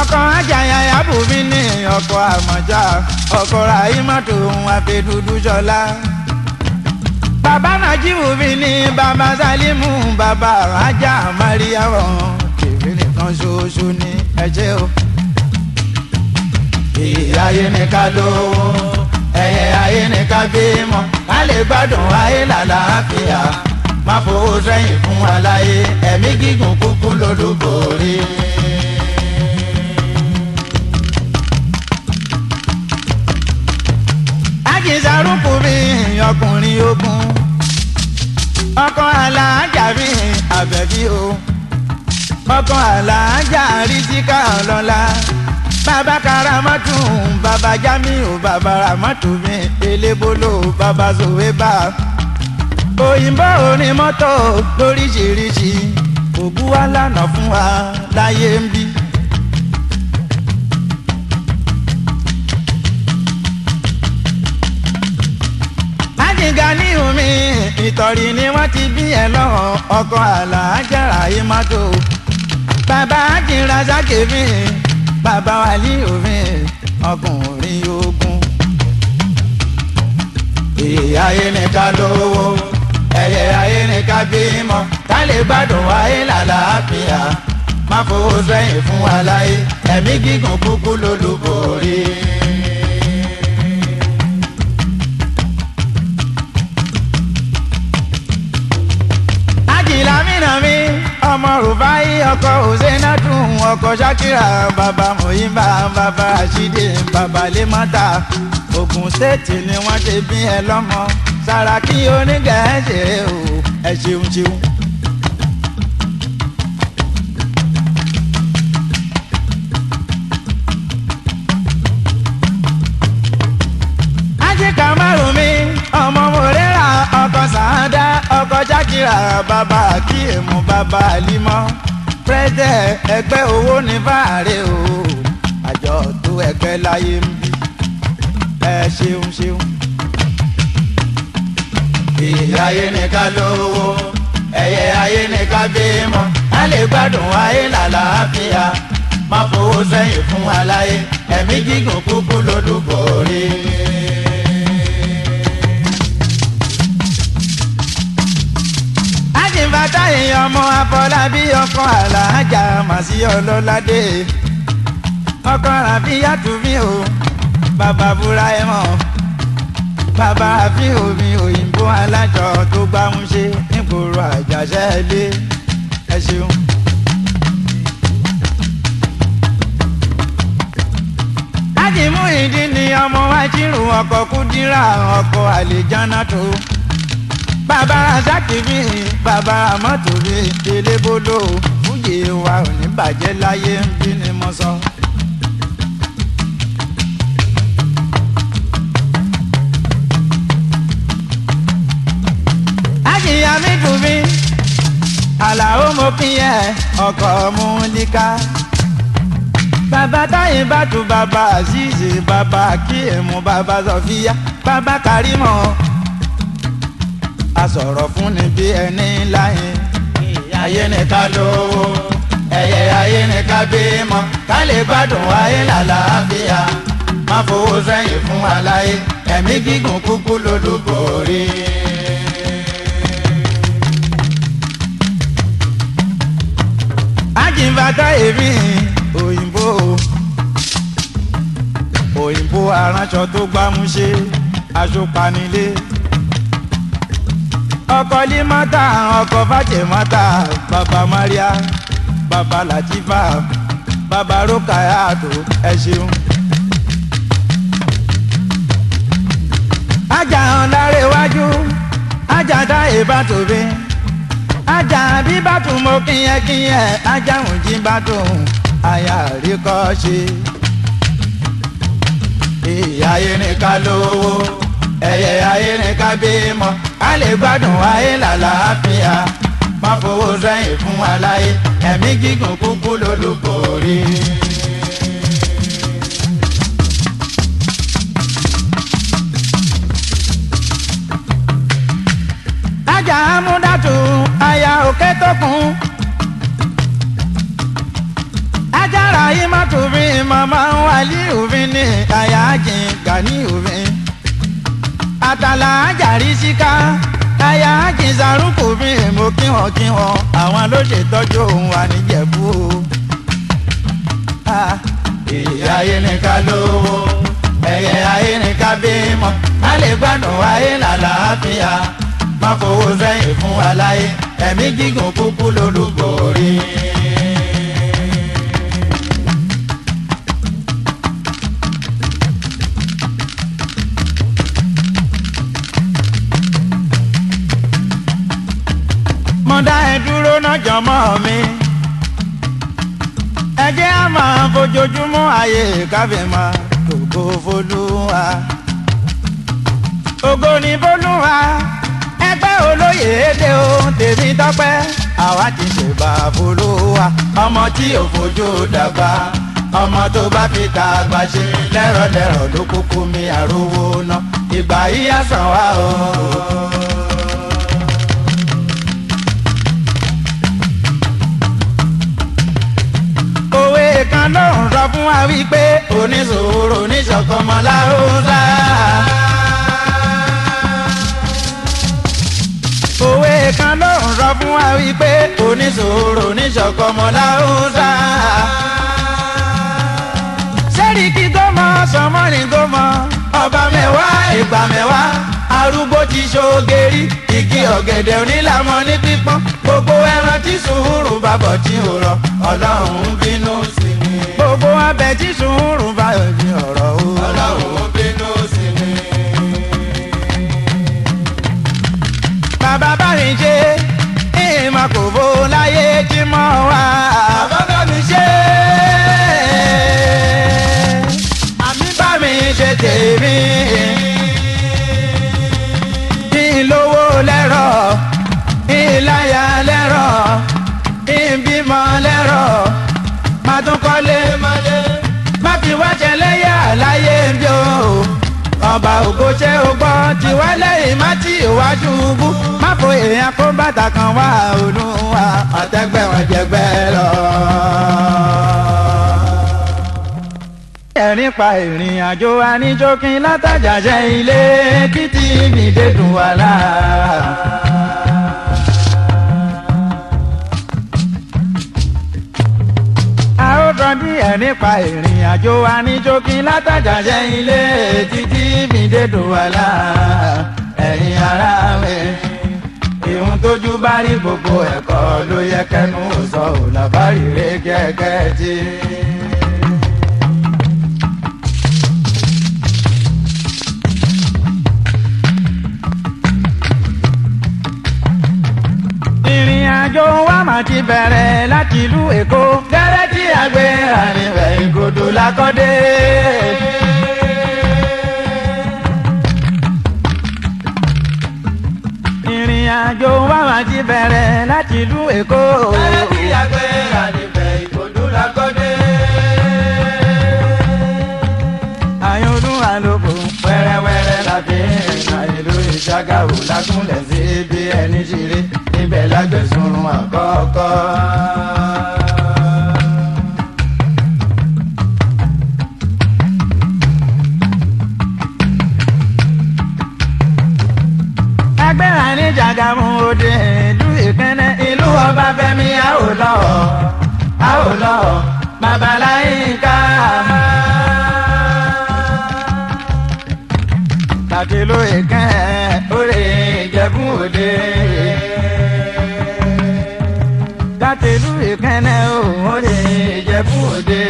Ọkọ ajáyà yàbùmí ní ọkọ àmọ̀já, ọkọ ràhímọ́tò àfẹ́dúdú ṣọlá. Bàbá Nàjíbù mi ní bàbá Sálímù, bàbá ajá Mariam, tèmi nìkan ṣoṣo ní ẹ ṣé o. Ìyá ayé ni ká lówó, ẹyẹ ayé ni ká bímọ, ká lè gbádùn ayé làlàáfíà. Má fowó sẹ́yìn fún aláyé, ẹ̀mí gígùn kúkú lolúborí. Àjìsàrúkú mi ọkùnrin ogun, ọkọ alájà mi àbẹ̀bí o, ọkọ alájà rísíkà ọlọ́lá, bàbá karamọ́tù, bàbá jamiu, bàbá ramọ́tù mi elébóló, bàbá sòwébà, òyìnbó onímọ́tò lóríṣiríṣi, ògùn wa lànà fún wa láyé ń bí. Àjìgá ní omi ìtọ̀rí ni wọ́n ti bí ẹ lọ́wọ́, ọkọ àlàájára yìí mọ́tò. Bàbá àjìnra sákèmí, bàbá wàlí òfin, ọkùnrin ogun. Ìyá ayé ní ká lówó, ẹyẹ ayé ní ká bímọ, ká lè gbádùn ayé làlàáfíà. Má fowó sẹ́yìn fún wa láyé, ẹ̀mí gígùn kúkú lólùborí. Àjìlá mìíràn mi ọmọ Rufai ọkọ Òsínàdùn ọkọ Ṣakira bàbá Muyimba bàbá Àṣídì bàbá Limata Ògùn stéètì ni wọ́n ti bí ẹ lọ́mọ Sàràkí onígẹ̀ẹ́sì o ẹ ṣeun ṣeun. Ájíkà márùn mi ọmọ Mòrẹ́rà ọkọ Sàádá ọkọ Ṣakira bàbá Akíyèmú bàbá Àlímọ́ pírẹ́sẹ̀ ẹgbẹ́ owó ní fàárẹ̀ o àjọ tó ẹgbẹ́ láyé ń bí ẹ ṣeun ṣeun. Ìyá ayé ní ká lówó, ẹyẹ ayé ní ká bímọ, ká lè gbádùn ayé làlàáfíà. Má fowó sẹ́yìn fún wa láyé, ẹ̀mí gígùn kúkú lólùborí. Àjìnbátà èèyàn ọmọ Afọlábí ọkọ Àlàájá màsí ọlọ́ládé ọkọ Ràfíyàtú mi o bàbá búra ẹ mọ̀ bàbá àfihàn mi òyìnbó alájọ tó gbámúṣe nígboro àjàṣẹ́ ilé ẹ ṣeun. Ájìmú ìdí ni ọmọ wájírù ọkọ Kúdírà ọkọ àlìjánná tó bàbá Rasaki mi bàbá mọ́tò mi délébóló fújì wa ò ní bàjẹ́ láyé ń bí ni mo sọ. Ájìyá mi dùn mí àlàó mo kí ẹ ọkọ mú líka. Bàbá táyé bá tu bàbá Azeez bàbá Akíyèmú bàbá Sọfíà bàbá Karímọ̀ a sọ̀rọ̀ fún ni bí ẹni láyé. Ayé ní ká lówó, ẹyẹ ayé ní ká bímọ, ká lè gbádùn ayé làlàáfíà. Má fowó sẹ́yìn fún wa láyé, ẹ̀mí gígùn kúkú lólùborí. Àjìnbátà èmi òyìnbó òyìnbó aránṣọ tó gbámúṣé aṣọpanilé ọkọ limata ọkọ fàjẹmọta bàbá Maria bàbá Latifa bàbá Rukayatu ẹ ṣeun. Ajá ọ̀làrẹ̀wájú ajá táyé bá tóbi ajá bíbá tún mo kíyẹ̀kíyẹ̀ ajá òjì bá tún àyà rí kọ́ ṣe. Ìyá ayé ní ká lówó, ẹyẹ ayé ní ká bímọ, ká lè gbádùn ayé làlàáfíà. Má fowó sẹ́yìn fún wa láyé, ẹ̀mí gígùn kúkú lólùborí. Ajá amúdàtú aya òkè tó kún. Ajára yìí má tún fi màmá wálé òfin ní aya jìn gani òfin. Àtàlà ajárí síká aya jìn sàrúkù fi mo kí wọn kí wọn àwọn ló ṣètọ́jú òun wà níjẹ̀bú o. Ìyá ayé ní ká lówó, ẹyẹ ayé ní ká bímọ, ká lè gbádùn ayé làlàáfíà. Má fowó sẹ́yìn fún wa láyé, ẹ̀mí gígùn kúkú lólùborí. Mo dá ẹ dúró náà jọmọ́ mi. Ẹ jẹ́ á máa fojoojúmọ́ ayé káfí máa tògo f'Olúwa. Ògo ni f'Olúwa, ẹgbẹ́ olóyè èdè o tèmi tọ́pẹ́ àwa ti ṣèbà f'Olúwa. Ọmọ tí ò fojú dàgbà, ọmọ tó bá fi tàgbà ṣe lẹ́rọ̀lẹ́rọ̀ ló kúkú mi àrówó ná, ìgbà yìí á sàn wá o. Òwe kan ló ń sọ fún wa wípé Onísòwòrò oníṣọ̀kọmọ láhùnsá. wípé oníṣòro oníṣọ̀kọmọ láhùnsá. Sẹ́ríkì gómọ sọmọ́rin gómọ ọba mẹ́wàá ìgbà mẹ́wàá arúgbó ti ṣogerí igi ọ̀gẹ̀dẹ̀ onílàmọ́ ní pípọ́n gbogbo ẹran tí sùúrù bá bọ̀ tí ò rọ Ọlọ́run ń bínú sí ni. Gbogbo abẹ tí sùúrù bá yọjú ọ̀rọ̀ o. Ọlọ́run ń bínú sí ni. Bàbá bá mi ṣe ìmọ̀ kò fó láyé tí mọ̀ wá. Bàbá bá mi ṣe. Àmì bá mi ṣe tèmi. Kí n lówó lẹ́rọ̀, kí n láya lẹ́rọ̀, kí n bímọ lẹ́rọ̀, má tún kọ́lé mọ́lé, má fi wá ṣẹlẹ́yà láyé bí o. Ọba ògo ṣe o gbọ́ tiwa lẹ́yìn má tí ì wá ṣubú, má fo èèyàn kó bàtà kan wá Olúwa, àtẹ́gbẹ́ wọn jẹgbẹ́ lọ. Ẹ̀rín pa ìrìn àjò wa ní jókin látàjàṣẹ́ ilé kí tí mi dé dùn wá láà. A ó sọ díẹ̀ nípa ìrìn àjò wa ní jókin látàjàṣẹ́ ilé títí mi dé dùn wá láà. Ẹ̀yin ará mi, ìhun tójú bá rí gbogbo ẹ̀kọ́ ló yẹ kẹ́nu sọ ò làbárí rẹ̀ gẹ́gẹ́ tí. Ìrìn àjò wa máa ti bẹ̀rẹ̀ láti ìlú Èkó. Gẹ́rẹ́ tí a gbé ra níbẹ̀ Ìkòdó lákọ́dé. Ìrìn àjò wa máa ti bẹ̀rẹ̀ láti ìlú Èkó. Gẹ́rẹ́ tí a gbé ra níbẹ̀ Ìkòdó lákọ́dé. Àyọ̀dún àlòkù wẹ́rẹ́wẹ́rẹ́ la fi rìnrìn ìlú Ìṣàgáwò lágúnlẹ̀ sí ibi ẹni ṣeré níbẹ̀ lágbèsùnrùn àkọ́kọ́. Agbára ní Jàgàmú òde ìlú Ìkẹ́nnẹ́ ìlú Ọbáfẹ́mi Awólọ́wọ̀ Awólọ́wọ̀ Babaláyínká. Láti ìlú Ìkẹ́nnẹ́ òrè Ìjẹ̀bú Òde. Láti ìlú Ìkẹ́nnẹ́ òrè Ìjẹ̀bú Òde.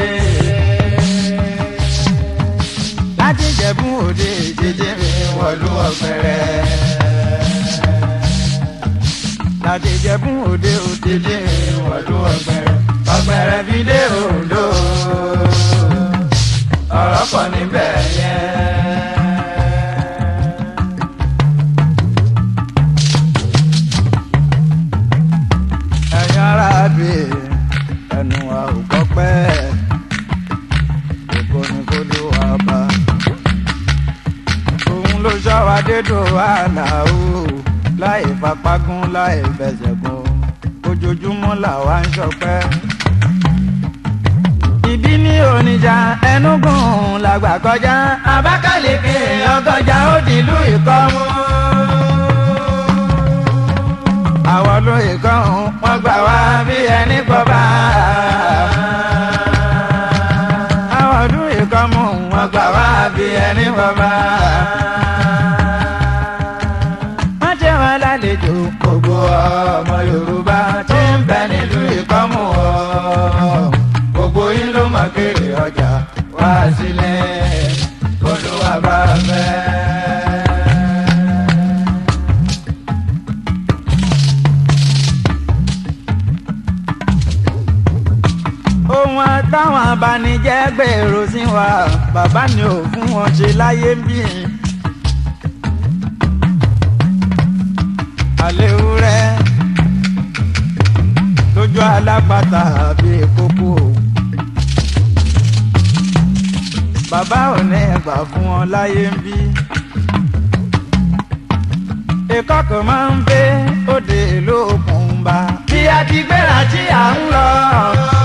Láti Ìjẹ̀bú Òde títí mi wọ̀lú Ọ̀pẹ̀rẹ̀. Láti Ìjẹ̀bú Òde òtítí mi wọ̀lú Ọ̀pẹ̀rẹ̀. Ọ̀pẹ̀rẹ̀ fi dé Oǹdó. Ọ̀rọ̀ pọ̀ níbẹ̀ yẹn. Ẹ̀yin ará bí ẹnu wa ò gbọ́pẹ́, ògo ni kó ló wá bá. Òun ló ṣọ́ wa dédò wàhálà o, láì fapágún láì fẹsẹ̀ gún, ojoojúmọ́ làwa ń ṣọpẹ́. Ibi ní Onitsha Ẹnúgù làgbà kọjá, Abakaliki ọgọ́jà ó dìlú Ìkọ́mú. Àwọn olóyè kan wọ́n gbà wá bí ẹni gbọ́ba. Àwọn olóyè kan mú wọ́n gbà wá bí ẹni gbọ́ba. Wọ́n jẹ́ wọn lálejò gbogbo ọmọ Yorùbá tí ń bẹ nílùú Ìkọ́mú ọ̀. Gbogbo yín ló mọ̀ kéré ọjà wá sílẹ̀ Olúwa bá fẹ́. Ohun àtàwọn abanijẹ́ gbèrò sí wa bàbá ni ò fún wọn ṣe láyé ń bí. Àléwúrẹ́ lójú alápatà àbí kókó. Bàbá ò ní ẹgbà fún wọn láyé ń bí. Ìkọ́kọ̀ máa ń gbé òde ìlú Òkùnbà. Bí a ti gbéra tí à ń lọ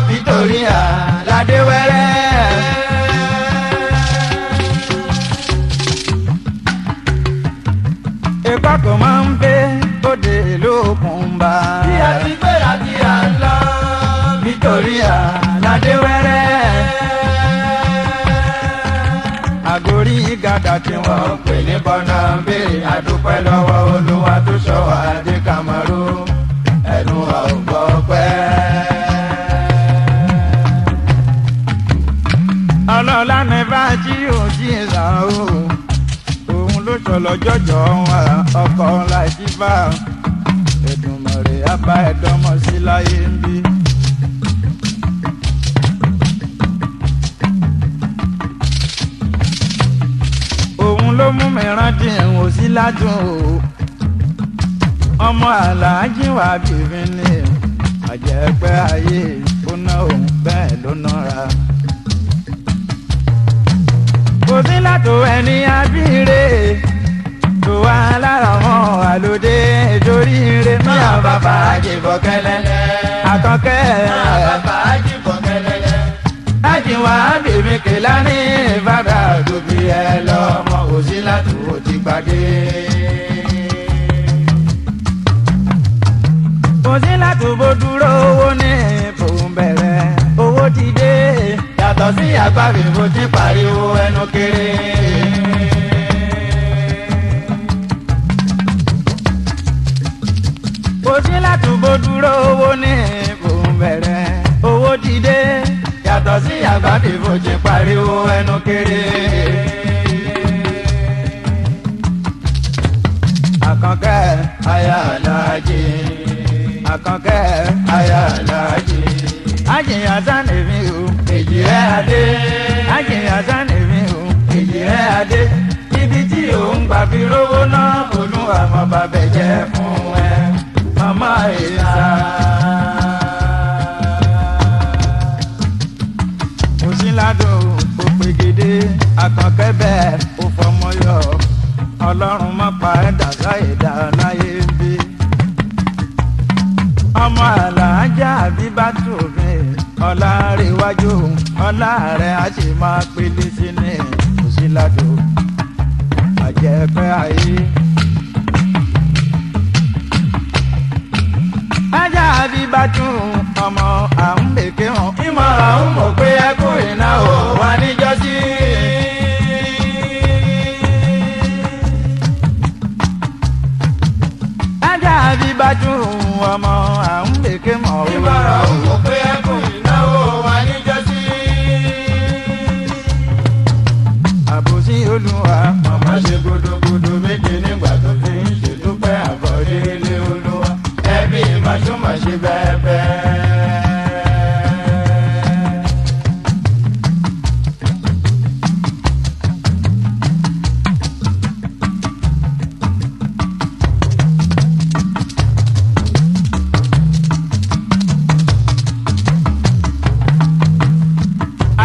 nítorí àládé wẹ́rẹ́. Ìkọ́kọ̀ máa ń gbé òde ìlú Òkùnbà. Bí a ti wọ́n ń pè ní bọ́nà bíi àdúpẹ́ lọ́wọ́ Olúwa tó sọ wá dé Kamaru ẹnu wa ò gbọ́ pẹ́. Ọlọ́lá ní bájí ò jí ìlà o òun ló sọ̀lọ́ jọ̀jọ̀ wọn ọkọ̀ láti bá Èdùmàrè àbá ẹ̀dọ́mọ̀ sí láyé ń bí. Òun ló mú mi rántí ẹ̀wọ̀n sí ládùn o ọmọ aláàjì wà bìbí ni àjẹpẹ́ ayé ó ná òun bẹ́ẹ̀ ló nára. Kò sí látò ẹni abíire tó wá lára wọn àlòdé torí ire Máa bàbá àjìbọ̀ kẹ́lẹ́lẹ́. Àkànkẹ́ Máa bàbá àjìbọ̀ kẹ́lẹ́lẹ́. Ajiwa bèbí kìlá ní bàbá Àdùbí ẹ lọ́mọ òsì látò ti gbàdé. Kò sí látò bó dúró owó ní bòun bẹ̀rẹ̀ owó ti dé. Yàtọ̀ sí àgbàbí mo ti pariwo ẹnu kéré. Kò sí látò bó dúró owó ní bòun bẹ̀rẹ̀ owó ti dé. Yàtọ̀ sí àgbàbí mo ti pariwo ẹnu kéré. Àkànkẹ́ Aya Aláàjì, Àkànkẹ́ aya Aláàjì, Ajiyan sani mi o èjì rẹ̀ adé, Ajiyan sani mi o èjì rẹ̀ adé. Ibi tí òun gbà fi rówó náà, Olúwa mọ̀ bàbẹ̀ jẹ́ fún ẹ, màmá ìsà. Kò sí ládùn ó pegedé Àkànkẹ́ bẹ́ẹ̀ ó fọmọ yọ Ọlọ́run má pa ẹ̀dá sáyẹ̀dá láyé ń bí. Ọmọ àlàájá àbíbátú mi ọ̀làríwájú ọ̀là rẹ̀ á sì máa pélé sí ní kò sí ládùn àjẹpẹ́ ayé. Ajá àbíbátú ọmọ à ń bèké hàn. Ìmọ̀ràn ń mọ̀ pé ẹ kú ìnáwó wa níjọ́sí. Ajá àbíbátú ọmọ à ń bèké mọ̀ o. Ìmọ̀ràn ń mọ̀ pé ẹ kú ìnáwó wa níjọ́sí. Àbòsí Olúwa Màmá ṣe gudugudu méje nígbà tó fi ń ṣèdúpẹ́ àbọ̀délé Olúwa. Ẹbí màṣúmàṣe bẹ́ẹ̀ bẹ́ẹ̀.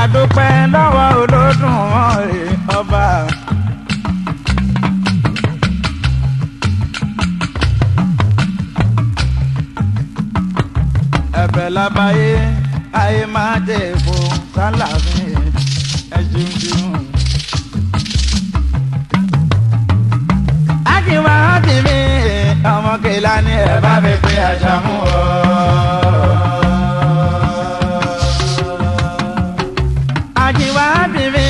Àdúpẹ́ lọ́wọ́ Olódùmarè ọba. Ẹ̀bẹ̀ lábáyé ayé máa dé èkó kálàfin ẹ̀jìn jùn. Ájìwá ti mi ọmọ kìlá ní Ẹ ẹ̀ bá mi pé Àṣàmú o. Àjìwá ti mi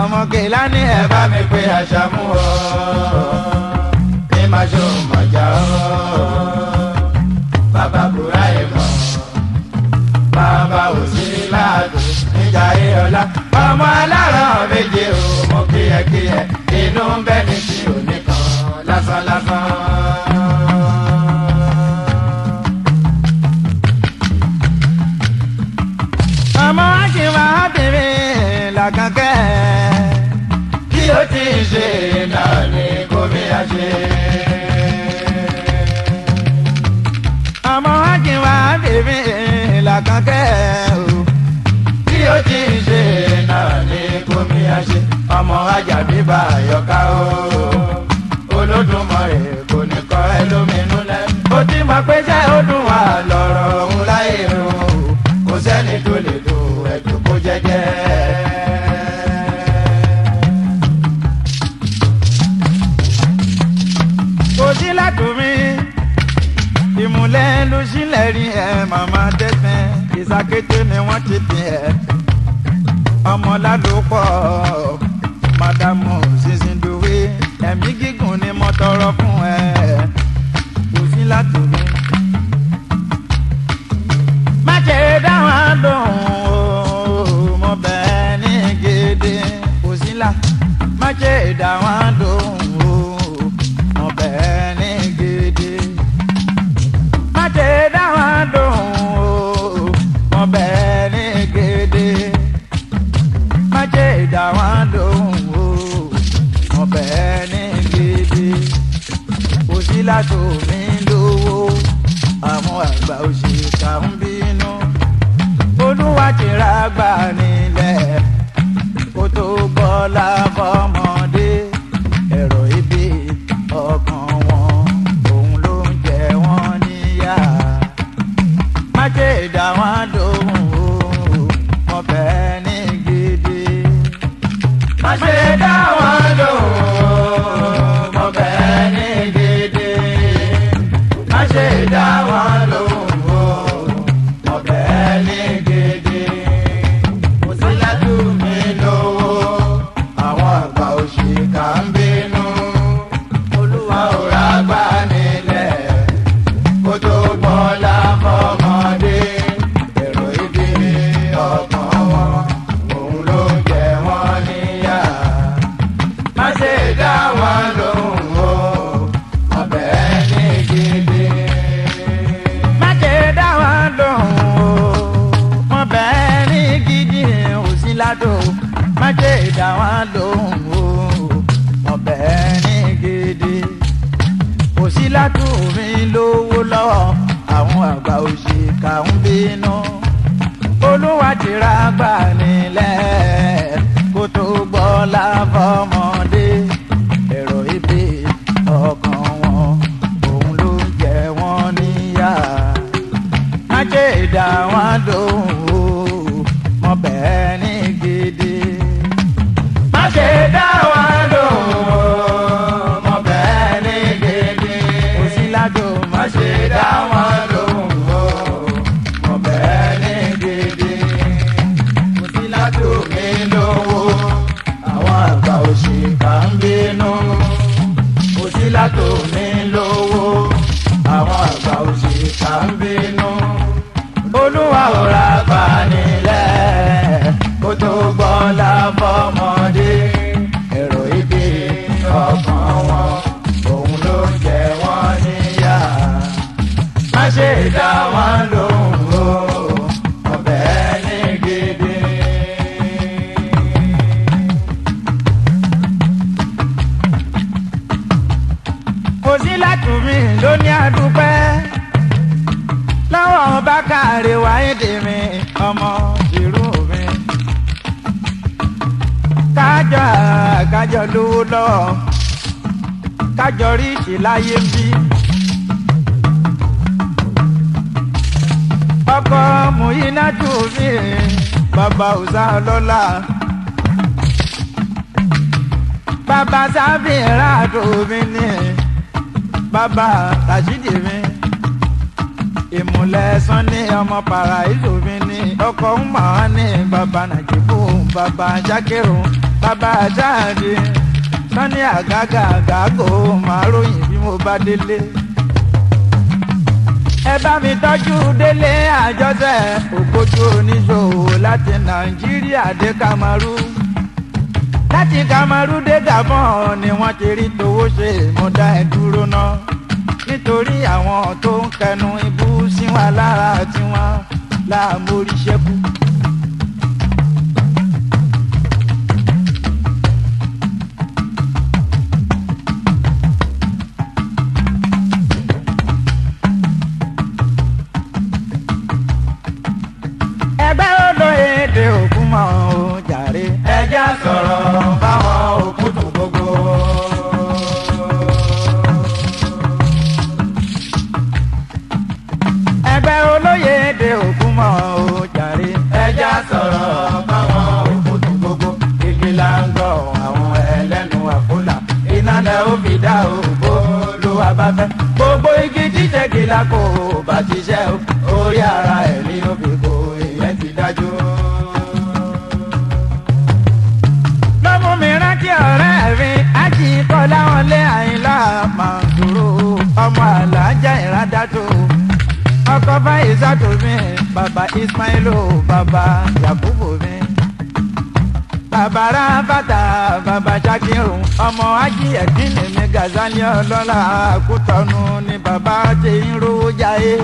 ọmọ kìlá ní Ẹ ẹ̀ bá mi pé Àṣàmú o. Ní màá ṣó mọ̀já o. Bàbá Bùrá ìmọ̀. Bàbá òsì láàdùn níjà ìrọ̀lá. Ọmọ aláràn méje o, mo kíyẹ̀kíyẹ̀. Inú ń bẹ́ ní tí ò ní kan lásán lásán. Ọmọ àjìwá ti mi làkàkẹ́. Bí ó ti ṣe náà ni kò bí a ṣe. Ọmọ àjìwá ti mi làkàkẹ́ o. Bí ó ti ṣe náà ni kò bí a ṣe. Ọmọ Àjàbí bá àyọká o. Olódùmarè kò ní kọ́ ẹ lóminú lẹ́. Ó ti mọ̀ pé ṣé ó dùn wá lọ́rọ̀ òun láyé o. Kò sẹ́ni tó lè dùn ẹ̀dùn kó jẹ́jẹ́. Kò sí látòmí ìmùlẹ̀ ló sílẹ̀ rí ẹ màmá tẹ́tẹ́ ìsàkété ni wọ́n ti tẹ̀ ẹ́ ọmọ lálùpọ̀ madamu sísìn dùn. tọrọ fún ẹ kò sí látòmí. Má ṣe dá wọn lóhùn o, mo bẹ̀ ní gidi kò sí là. Má ṣe dá wọn lóhùn o, mo bẹ̀ ní gidi. Má ṣe dá wọn lóhùn o, mo bẹ̀ ní gidi. Má ṣe dá wọn lóhùn o, mo bẹ̀ ní gidi. Kò sí látòmí lówó, àwọn àgbà òṣìkà ń bínú. Olúwa ti ra gbà nílẹ̀ kó tó gbọ́lá fọmọdé. Ẹ̀rọ ibi ọkàn wọn òun ló ń jẹ wọ́n níyà. Má ṣe dá wọn lóhùn o, mo bẹ̀ ní gidi. Má ṣe dá wọn lóhùn o, mo bẹ̀ ní gidi. Má ṣe dá wọn lóhùn o, mo bẹ̀ ní gidi. Kò sí látùmí lówó, àwọn àgbà òṣìkà ń bínú. Olúwa ò rágbá nílẹ̀, kó tó gbọ́lá fọmọdé. Èrò ibi ọkàn wọn, òun ló jẹ wọ́n níyà. Má ṣe dá wọn lóhùn o, mo bẹ̀ ní gidi. Má ṣe dá wọn lóhùn o, mo bẹ̀ ní gidi ò sí ládò. Má ṣe dá wọn lóhùn o, mo bẹ̀ ní gidi. Kò sí látò mi lówó lọ́wọ́, àwọn àgbà òṣìkà ń bínú. Olúwa ti ra gbà nílẹ̀ kó tó gbọ́lá fọmọdé. Èrò ibi ọkàn wọn òun ló ń jẹ wọ́n níyà. Má ṣe dá wọn lóhùn o, mo bẹ̀ ní gidi. Má ṣe dá wọn lóhùn o, mo bẹ̀ ní gidi. Kò sí ládò Má ṣe dá wọn lóhùn o, mo bẹ̀ ní gidi. Kò sí látòmí lówó, àwọn àgbà òṣìkà ń bínú. Kò sí látòmí lówó, àwọn àgbà òṣìkà ń bínú. Olúwa ò ra gbà nílẹ̀ kó tó gbọ́lá fọmọdé. Èrò ibi ọkàn wọn, òun ló jẹ wọ́n níyà. Má ṣe dá wọn lóhùn o, ọbẹ̀ ní gidi. Kò sí látùmí ló ní àdúpẹ́ lọ́wọ́ bákàrẹ̀ wáyé dèmi ọmọ ìrú mi. Kájọ kájọ lówó lọ́wọ́, kájọ rí ìṣìláyé ń bí. Ọkọ Muyinatu mi, bàbá òsà ọlọ́lá. Bàbá sábìrà tó mi ní, bàbá Rashidi mi. Ìmùlẹ̀ sanni ọmọ paraiso mi ní, ọkọ̀ ń mọ̀ ọ́ ní bàbá Nàìjíríà, bàbá Jákèrò, bàbá Jáde. Sanni àgàgà àgàgò máa ròyìn bí mo bá délé. Ẹ bá mi tọ́jú délé àjọṣe ògbójú oníṣòwò láti Nàìjíríà dé Kamaru. Láti Kamaru dé Gabon ni wọ́n ti rí towó ṣe, mo dá ẹ dúró náà. Nítorí àwọn tó ń kẹnu ibú sí wa lára tiwọn láàmórí ṣẹ́kù. Ẹgbẹ́ olóyèdè òkú mọ́ ò jàre. Ẹja sọ̀rọ̀ báwọn òkútù gbogbo. Ẹgbẹ́ olóyèdè òkú mọ́ ò jàre. Ẹja sọ̀rọ̀ báwọn òkútù gbogbo. Igi la ń gbọ́ àwọn ẹlẹ́nu àkólà. Iná lẹ ó fi dá òbó ló wà bá fẹ́. Gbogbo igi jíjẹ́ gíga kò bá ṣiṣẹ́ o. Orí ara ẹ̀ ní ó fi kó ìyẹn ti dájú. Ló mú mi rántí ọ̀rẹ́ mi, Ájì Kọ́láwọlé Àyìnlá. Ọkọ Fáyísà tó mi, bàbá Ismailu, bàbá Yakubu mi. Bàbá Rábàtà, bàbá Ṣakiru, ọmọ Ájí Ẹ̀kínní mi Gàzálì ọlọ́lá Kútọ́nù ni bàbá ti ń rówó jáyé.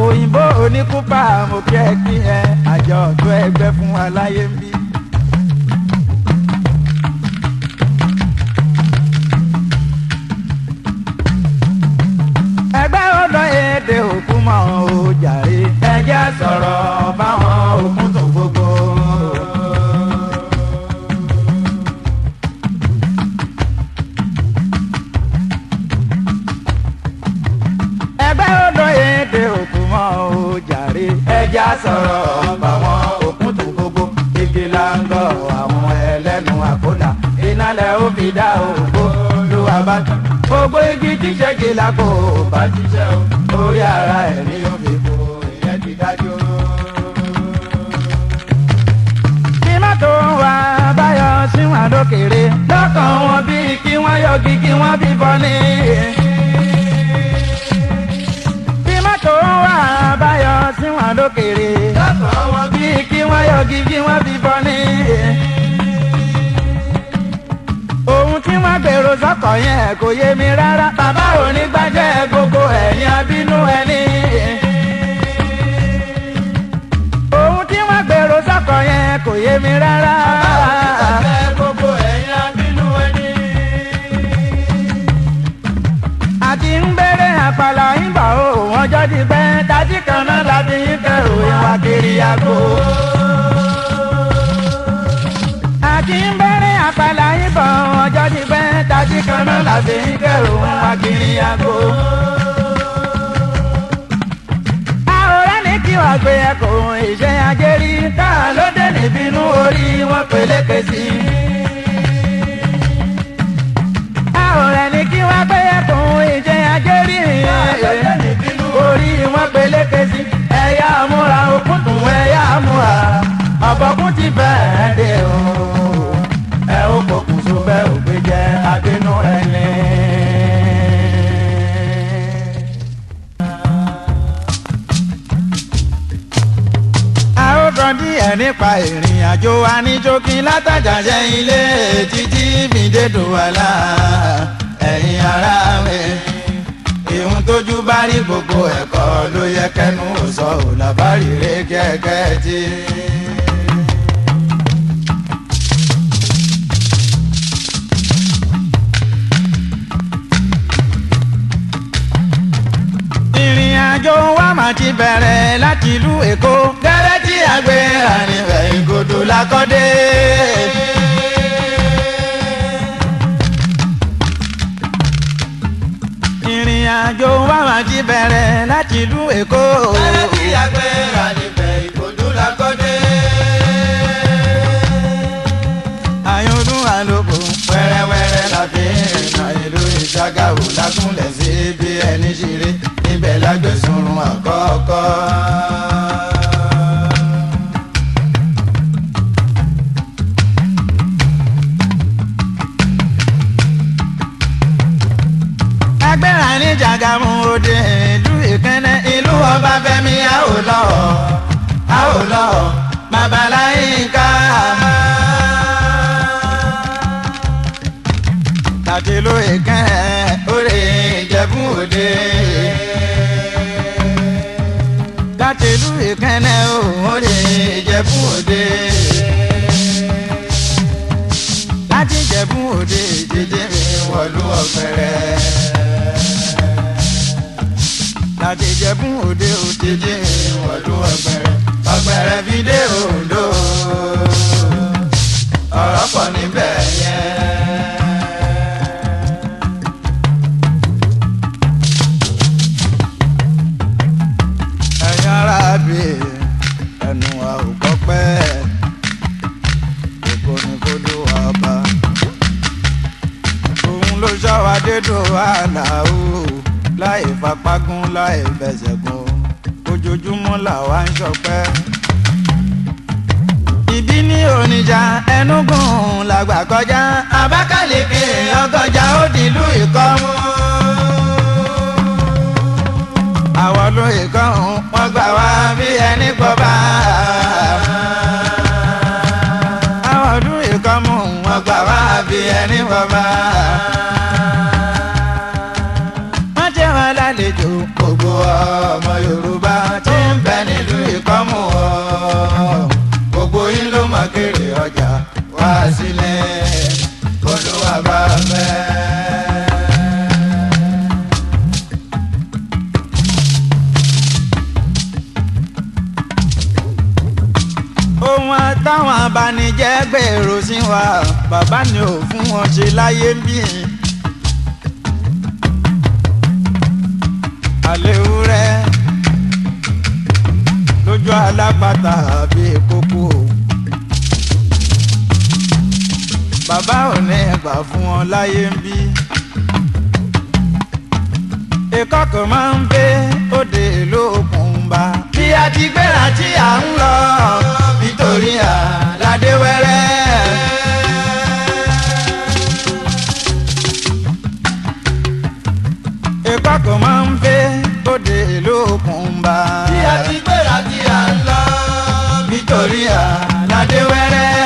Òyìnbó oníkúpà mo kí ẹ kí ẹ, àjọ ọ̀tún ẹgbẹ́ fún aláyé ń bí. Ẹgbẹ́ ọ̀dọ́ èdè òkú mọ́ ò jàre. Ẹ jẹ́ sọ̀rọ̀ báwọn òkun tó gbogbo. Ẹgbẹ́ ọ̀dọ́ èdè òkú mọ́ ò jàre. Ẹ jẹ́ sọ̀rọ̀ báwọn òkun tó gbogbo. Igi láńgọ̀ àwọn ẹlẹ́nu àkólà. Iná lẹ̀ ó fi dá ògbó ló wà bá tán. Gbogbo igi tíṣẹ́ kìlá kò bá ṣiṣẹ́ o. Orí ara ẹ̀ ni ó fi kó ìyẹn ti dájú. Kí mọ́tò wa báyọ̀ sí wọn lókèrè. Lọ́kàn wọn bí kí wọ́n yọgi kí wọ́n bí bọ́ ní. Kí mọ́tò wa báyọ̀ sí wọn lókèrè. Lọ́kàn wọn Bí kí wọ́n yọgi kí wọ́n bí bọ́ ní. Ohun tí wọ́n gbèrò sọ́kọ̀ yẹn kò yé mi rárá. Bàbá onígbàjẹ́ gbogbo ẹ̀yin abínú ẹni. Ohun tí wọ́n gbèrò sọ́kọ̀ yẹn kò yé mi rárá. Ẹ gbogbo ẹ̀yin abínú ẹni. Àti ń bẹ̀rẹ̀ àpàlà ń bọ̀ ó ọjọ́ ti pẹ́ tají kan náà láti ń kẹrù ìwà kiri àgbo. Àti ń bẹ̀rẹ̀ àpàlà ń bọ̀ ọjọ́ ti pẹ́ tají kan náà láti ń kẹrù ìwà kiri àgbo. Àwòrán ní kí wàá gbé ẹkùn ìṣe ajé rí tá a ló dé níbínú orí wọn peléke sí i. Àwòrán ní kí wàá gbé ẹkùn ìṣe ajé rí orí wọn peléke sí ẹ̀yà múra òkúntùn ẹ̀yà múra ọ̀bọ̀kún ti fẹ́ẹ́ dé o Ẹ ó pokùnso bẹ́ẹ̀ ò gbé jẹ́ abínú ẹni. A ó kàn díẹ̀ nípa ìrìn àjò wa ní ṣókí látàjàṣẹ́ ilé títí fi dé Dùwàlà Ẹ̀yin ará mi, ìhun tójú bá rí gbogbo ẹ̀kọ́ ló yẹ kẹ́nu ò sọ ò làbárí rẹ kẹ́kẹ́ tí. Ìrìn àjò wa máa ti bẹ̀rẹ̀ láti ìlú Èkó Gẹ́rẹ́ tí a gbé àníbẹ̀ ìgòdò lákọ́dé. Ìrìn àjò wa máa ti bẹ̀rẹ̀ láti ìlú Èkó. Gẹ́rẹ́ tí a gbé àníbẹ̀ ìgòdò lákọ́dé. Àyọ̀dún àlòkù Wẹ́rẹ́wẹ́rẹ́ la fi ń rìnà ìlú Ìṣàgáwò lákúnlẹ̀ sí bí ẹni ṣeré níbẹ̀ lágbèsùnrùn àkọ́kọ́. Agbára ní Jàgàmù òde ìlú Ìkẹ́nnẹ́ Ìlú Ọbáfẹ́mi a ò lọ a ò lọ Babaláyínká. Láti ìlú Ìkẹ́nnẹ́ Orí Ìjẹ̀bú Òde. Láti ìlú Ìkẹ́nnẹ́ o. Orí Ìjẹ̀bú Òde. Láti Ìjẹ̀bú Òde. Jíjí mi wọ̀lú ọ̀fẹ́rẹ́. Láti Ìjẹ̀bú Òde o. Jíjí mi wọ̀lú ọ̀fẹ́rẹ́. Ọ̀fẹ́rẹ́ fi dé Oǹdó. Ọ̀rọ̀ pọ̀ níbẹ̀ yẹn. Ẹ̀yin ará bí ẹnu wa ò gbọ́ pẹ́ ògo ni kó ló wà bá òun ló ṣọ́ wa dédò àlà o láì fapágún láì fẹsẹ̀ gún ojoojúmọ́ làwa ń ṣọpẹ́. Ìbí ní Onitsha Ẹnúgù làgbà kọjá Abakaliki ọgọjà ó dìlú Ìkọ́mú. Àwọn lóye lálejò Gbogbo ọmọ Yorùbá tí ń bẹ nílùú Ìkọ́mù ọ́. Gbogbo yín ló mọ̀ kéré ọjà wá sílẹ̀. Olúwa bá fẹ́. Ohun àtàwọn abanijẹ́ gbèrò sí wa bàbá ni ò fún wọn ṣe láyé ń bí. Àléwúrẹ́ lójú alápatà àbí kókó. Bàbá ò ní gbà fún wọn láyé ń bí. Ìkọ̀kọ̀ máa ń gbé òde lókun bá. Bí a ti gbéra tí à ń lọ Victoria ládé wẹ́rẹ́. Ìkọ̀kọ̀ máa ń gbé òde lókun bá. Bí a ti gbéra tí à ń lọ Victoria ládé wẹ́rẹ́.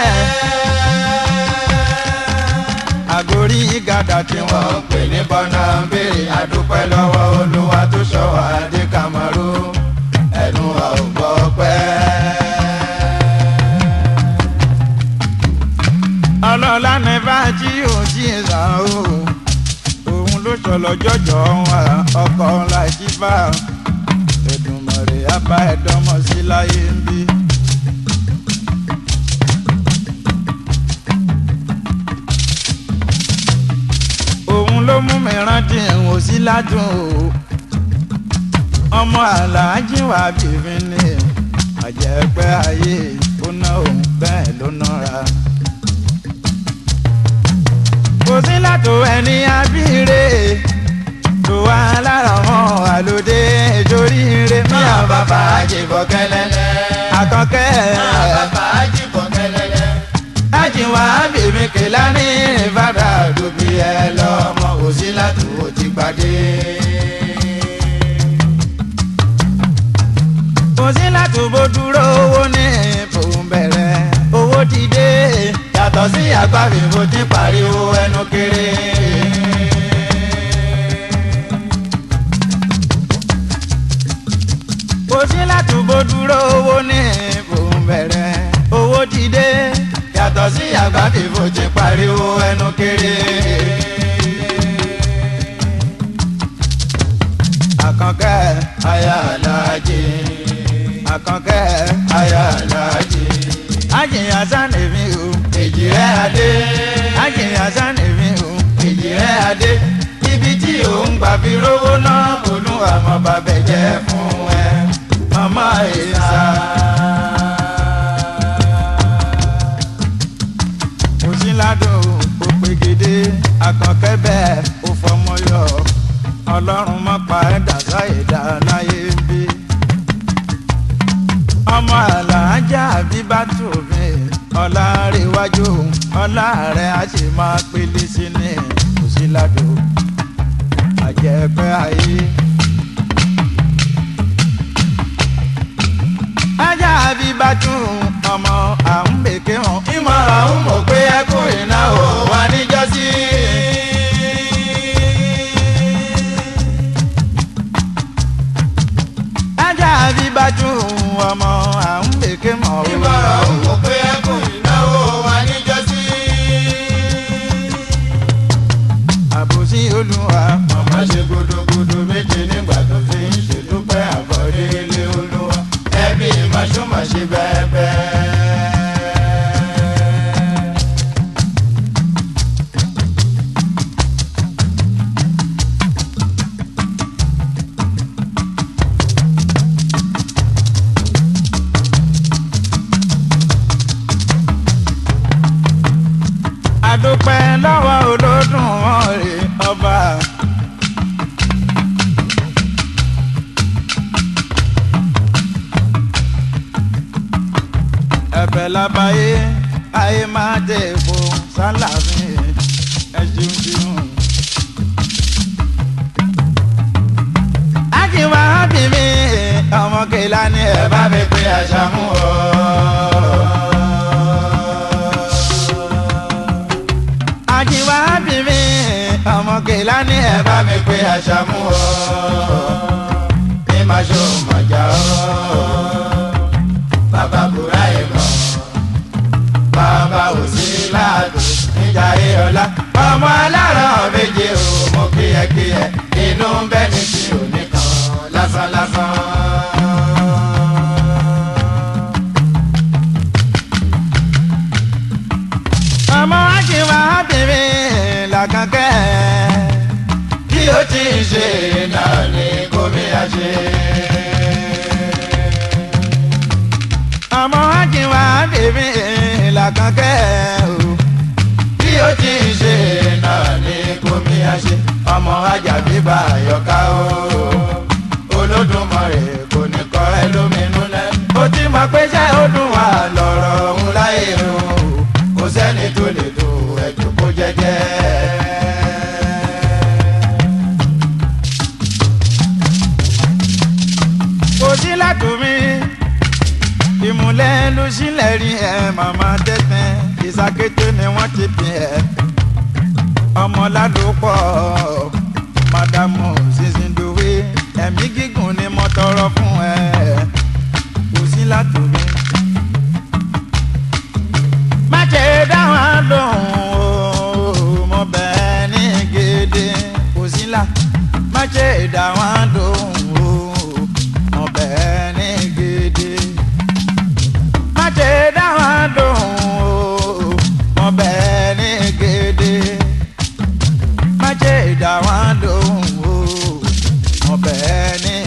Àgórí gàdá tí Tí wọ́n ń pè ní bọ́nà béèrè àdúpẹ́ lọ́wọ́ Olúwa tó sọ wá dé Kamaru ẹnu wa ò gbọ́ pẹ́. Ọlọ́lá ní bájí ò tí ì sàn o. Òun ló sọ̀lọ̀ jọ̀jọ̀ wọn ọkọ̀ làjí bá. Èdùmàrè á bá ẹ̀dọ́mọ̀ sí láyé ń bí. Òun ló mú mi rántí ẹ̀wọ̀n sí ládùn o. Ọmọ Àlàájì wà bíbí ni àjẹpẹ́ ayé ó ná òun bẹ́ẹ̀ ló nára. Kò sí látò ẹni abíire tó wá lára wọn àlòdé toríire. Máa bàbá àjìbọ̀ kẹlẹ́lẹ́. Àkànkẹ́ Máa bàbá àjìbọ̀ kẹlẹ́lẹ́. Ajíwá bèbí kìlá ní Ìbára àdúbí ẹ lọ́mọ òsì látò ó ti gbadé. Kò sí látò bó dúró owó ní fòun bẹ̀rẹ̀ owó ti dé. Yàtọ̀ sí àgbàfífò tí pariwo ẹnu kéré. Kò sí látò bó dúró owó ní fòun bẹ̀rẹ̀ owó ti dé. Yàtọ̀ sí àgbàfífò tí pariwo ẹnu kéré. Àkànkẹ́ Aya Aláàjì, Àkànkẹ́ aya Aláàjì, Ajíyàn sánèmí o. Èjì rẹ̀ adé, Ajíyàn sánèmí o. èjì rẹ̀ adé. Ibi tí ò ń gbà fi rówó náà Olúwa mọ̀ bàbẹ̀ jẹ́ fún ẹ. Màmá ìsà. Kò sí ládùn ó pegedé Àkànkẹ́ bẹ́ẹ̀ ó fọmọ yọ Ọlọ́run má pa ẹ̀dá sáyẹ̀dá láyé ń bí. Ọmọ Àlàájá Àbíbátù mi ọ̀làríwájú ọ̀là rẹ̀ á sì máa pélé sí ní kò sí ládùn àjẹpẹ́ ayé. Ajá Àbíbátù ọmọ à ń bèké wọn. Ìmọ̀ràn ń mọ̀ pé ẹ kú ìnáwó wa níjọ́sí. Ajá Àbíbátù ọmọ à ń bèké mọ̀ o. Ìmọ̀ràn ń mọ̀ pé ẹ kú ìnáwó wa níjọ́sí. Àbòsí Olúwa Màmá ṣe gudugudu méje nígbà tó fi ń ṣèdúpẹ́ àbọ̀délé Olúwa. Ẹbí màṣúmàṣe bẹ́ẹ̀ bẹ́ẹ̀. Àdúpẹ́ lọ́wọ́ Olódùmarè ọba. Ẹ̀bẹ̀ labayé ayé máa dé èkó sálàmì ẹ ṣeun ṣeun. Ajíwá bí mi ọmọ kìlá ni ẹ Ẹ bá bá mi pe Àṣàmú o. Ajíwá bí mi ọmọ kìlá ni ẹ Ẹ bá bá mi pe Àṣàmú o. ó ti ṣe náà ni gómìnà ṣe. Ọmọ ajíwá bèbí làkànkẹ́ o. Bí ó ti ṣe náà ni gómìnà ṣe. Ọmọ Àjàbí bá yọká o. Olódùmarè kò ní kọ́ ẹ lóminú lẹ́. Ó ti mọ̀ pé ṣé ó dùn wá lọ́rọ̀ òun láyé o. Kò sẹ́ni tó lè tó ẹjọ́ kó jẹ́jẹ́. Kò sí látòmí ìmùlẹ̀ ló sílẹ̀ rí ẹ màmá tẹ́tẹ́ ìsàkété ni wọ́n ti bí ẹ. Ọmọ ládùúpọ̀ madamu sísìndòwe ẹ̀mí gígùn ni mo tọrọ fún ẹ. Kò sí látòmí. Má ṣe dáhùn lóhùn o, mo bẹ̀ ní gèdè. Kò sí là má ṣe dáhùn lóhùn.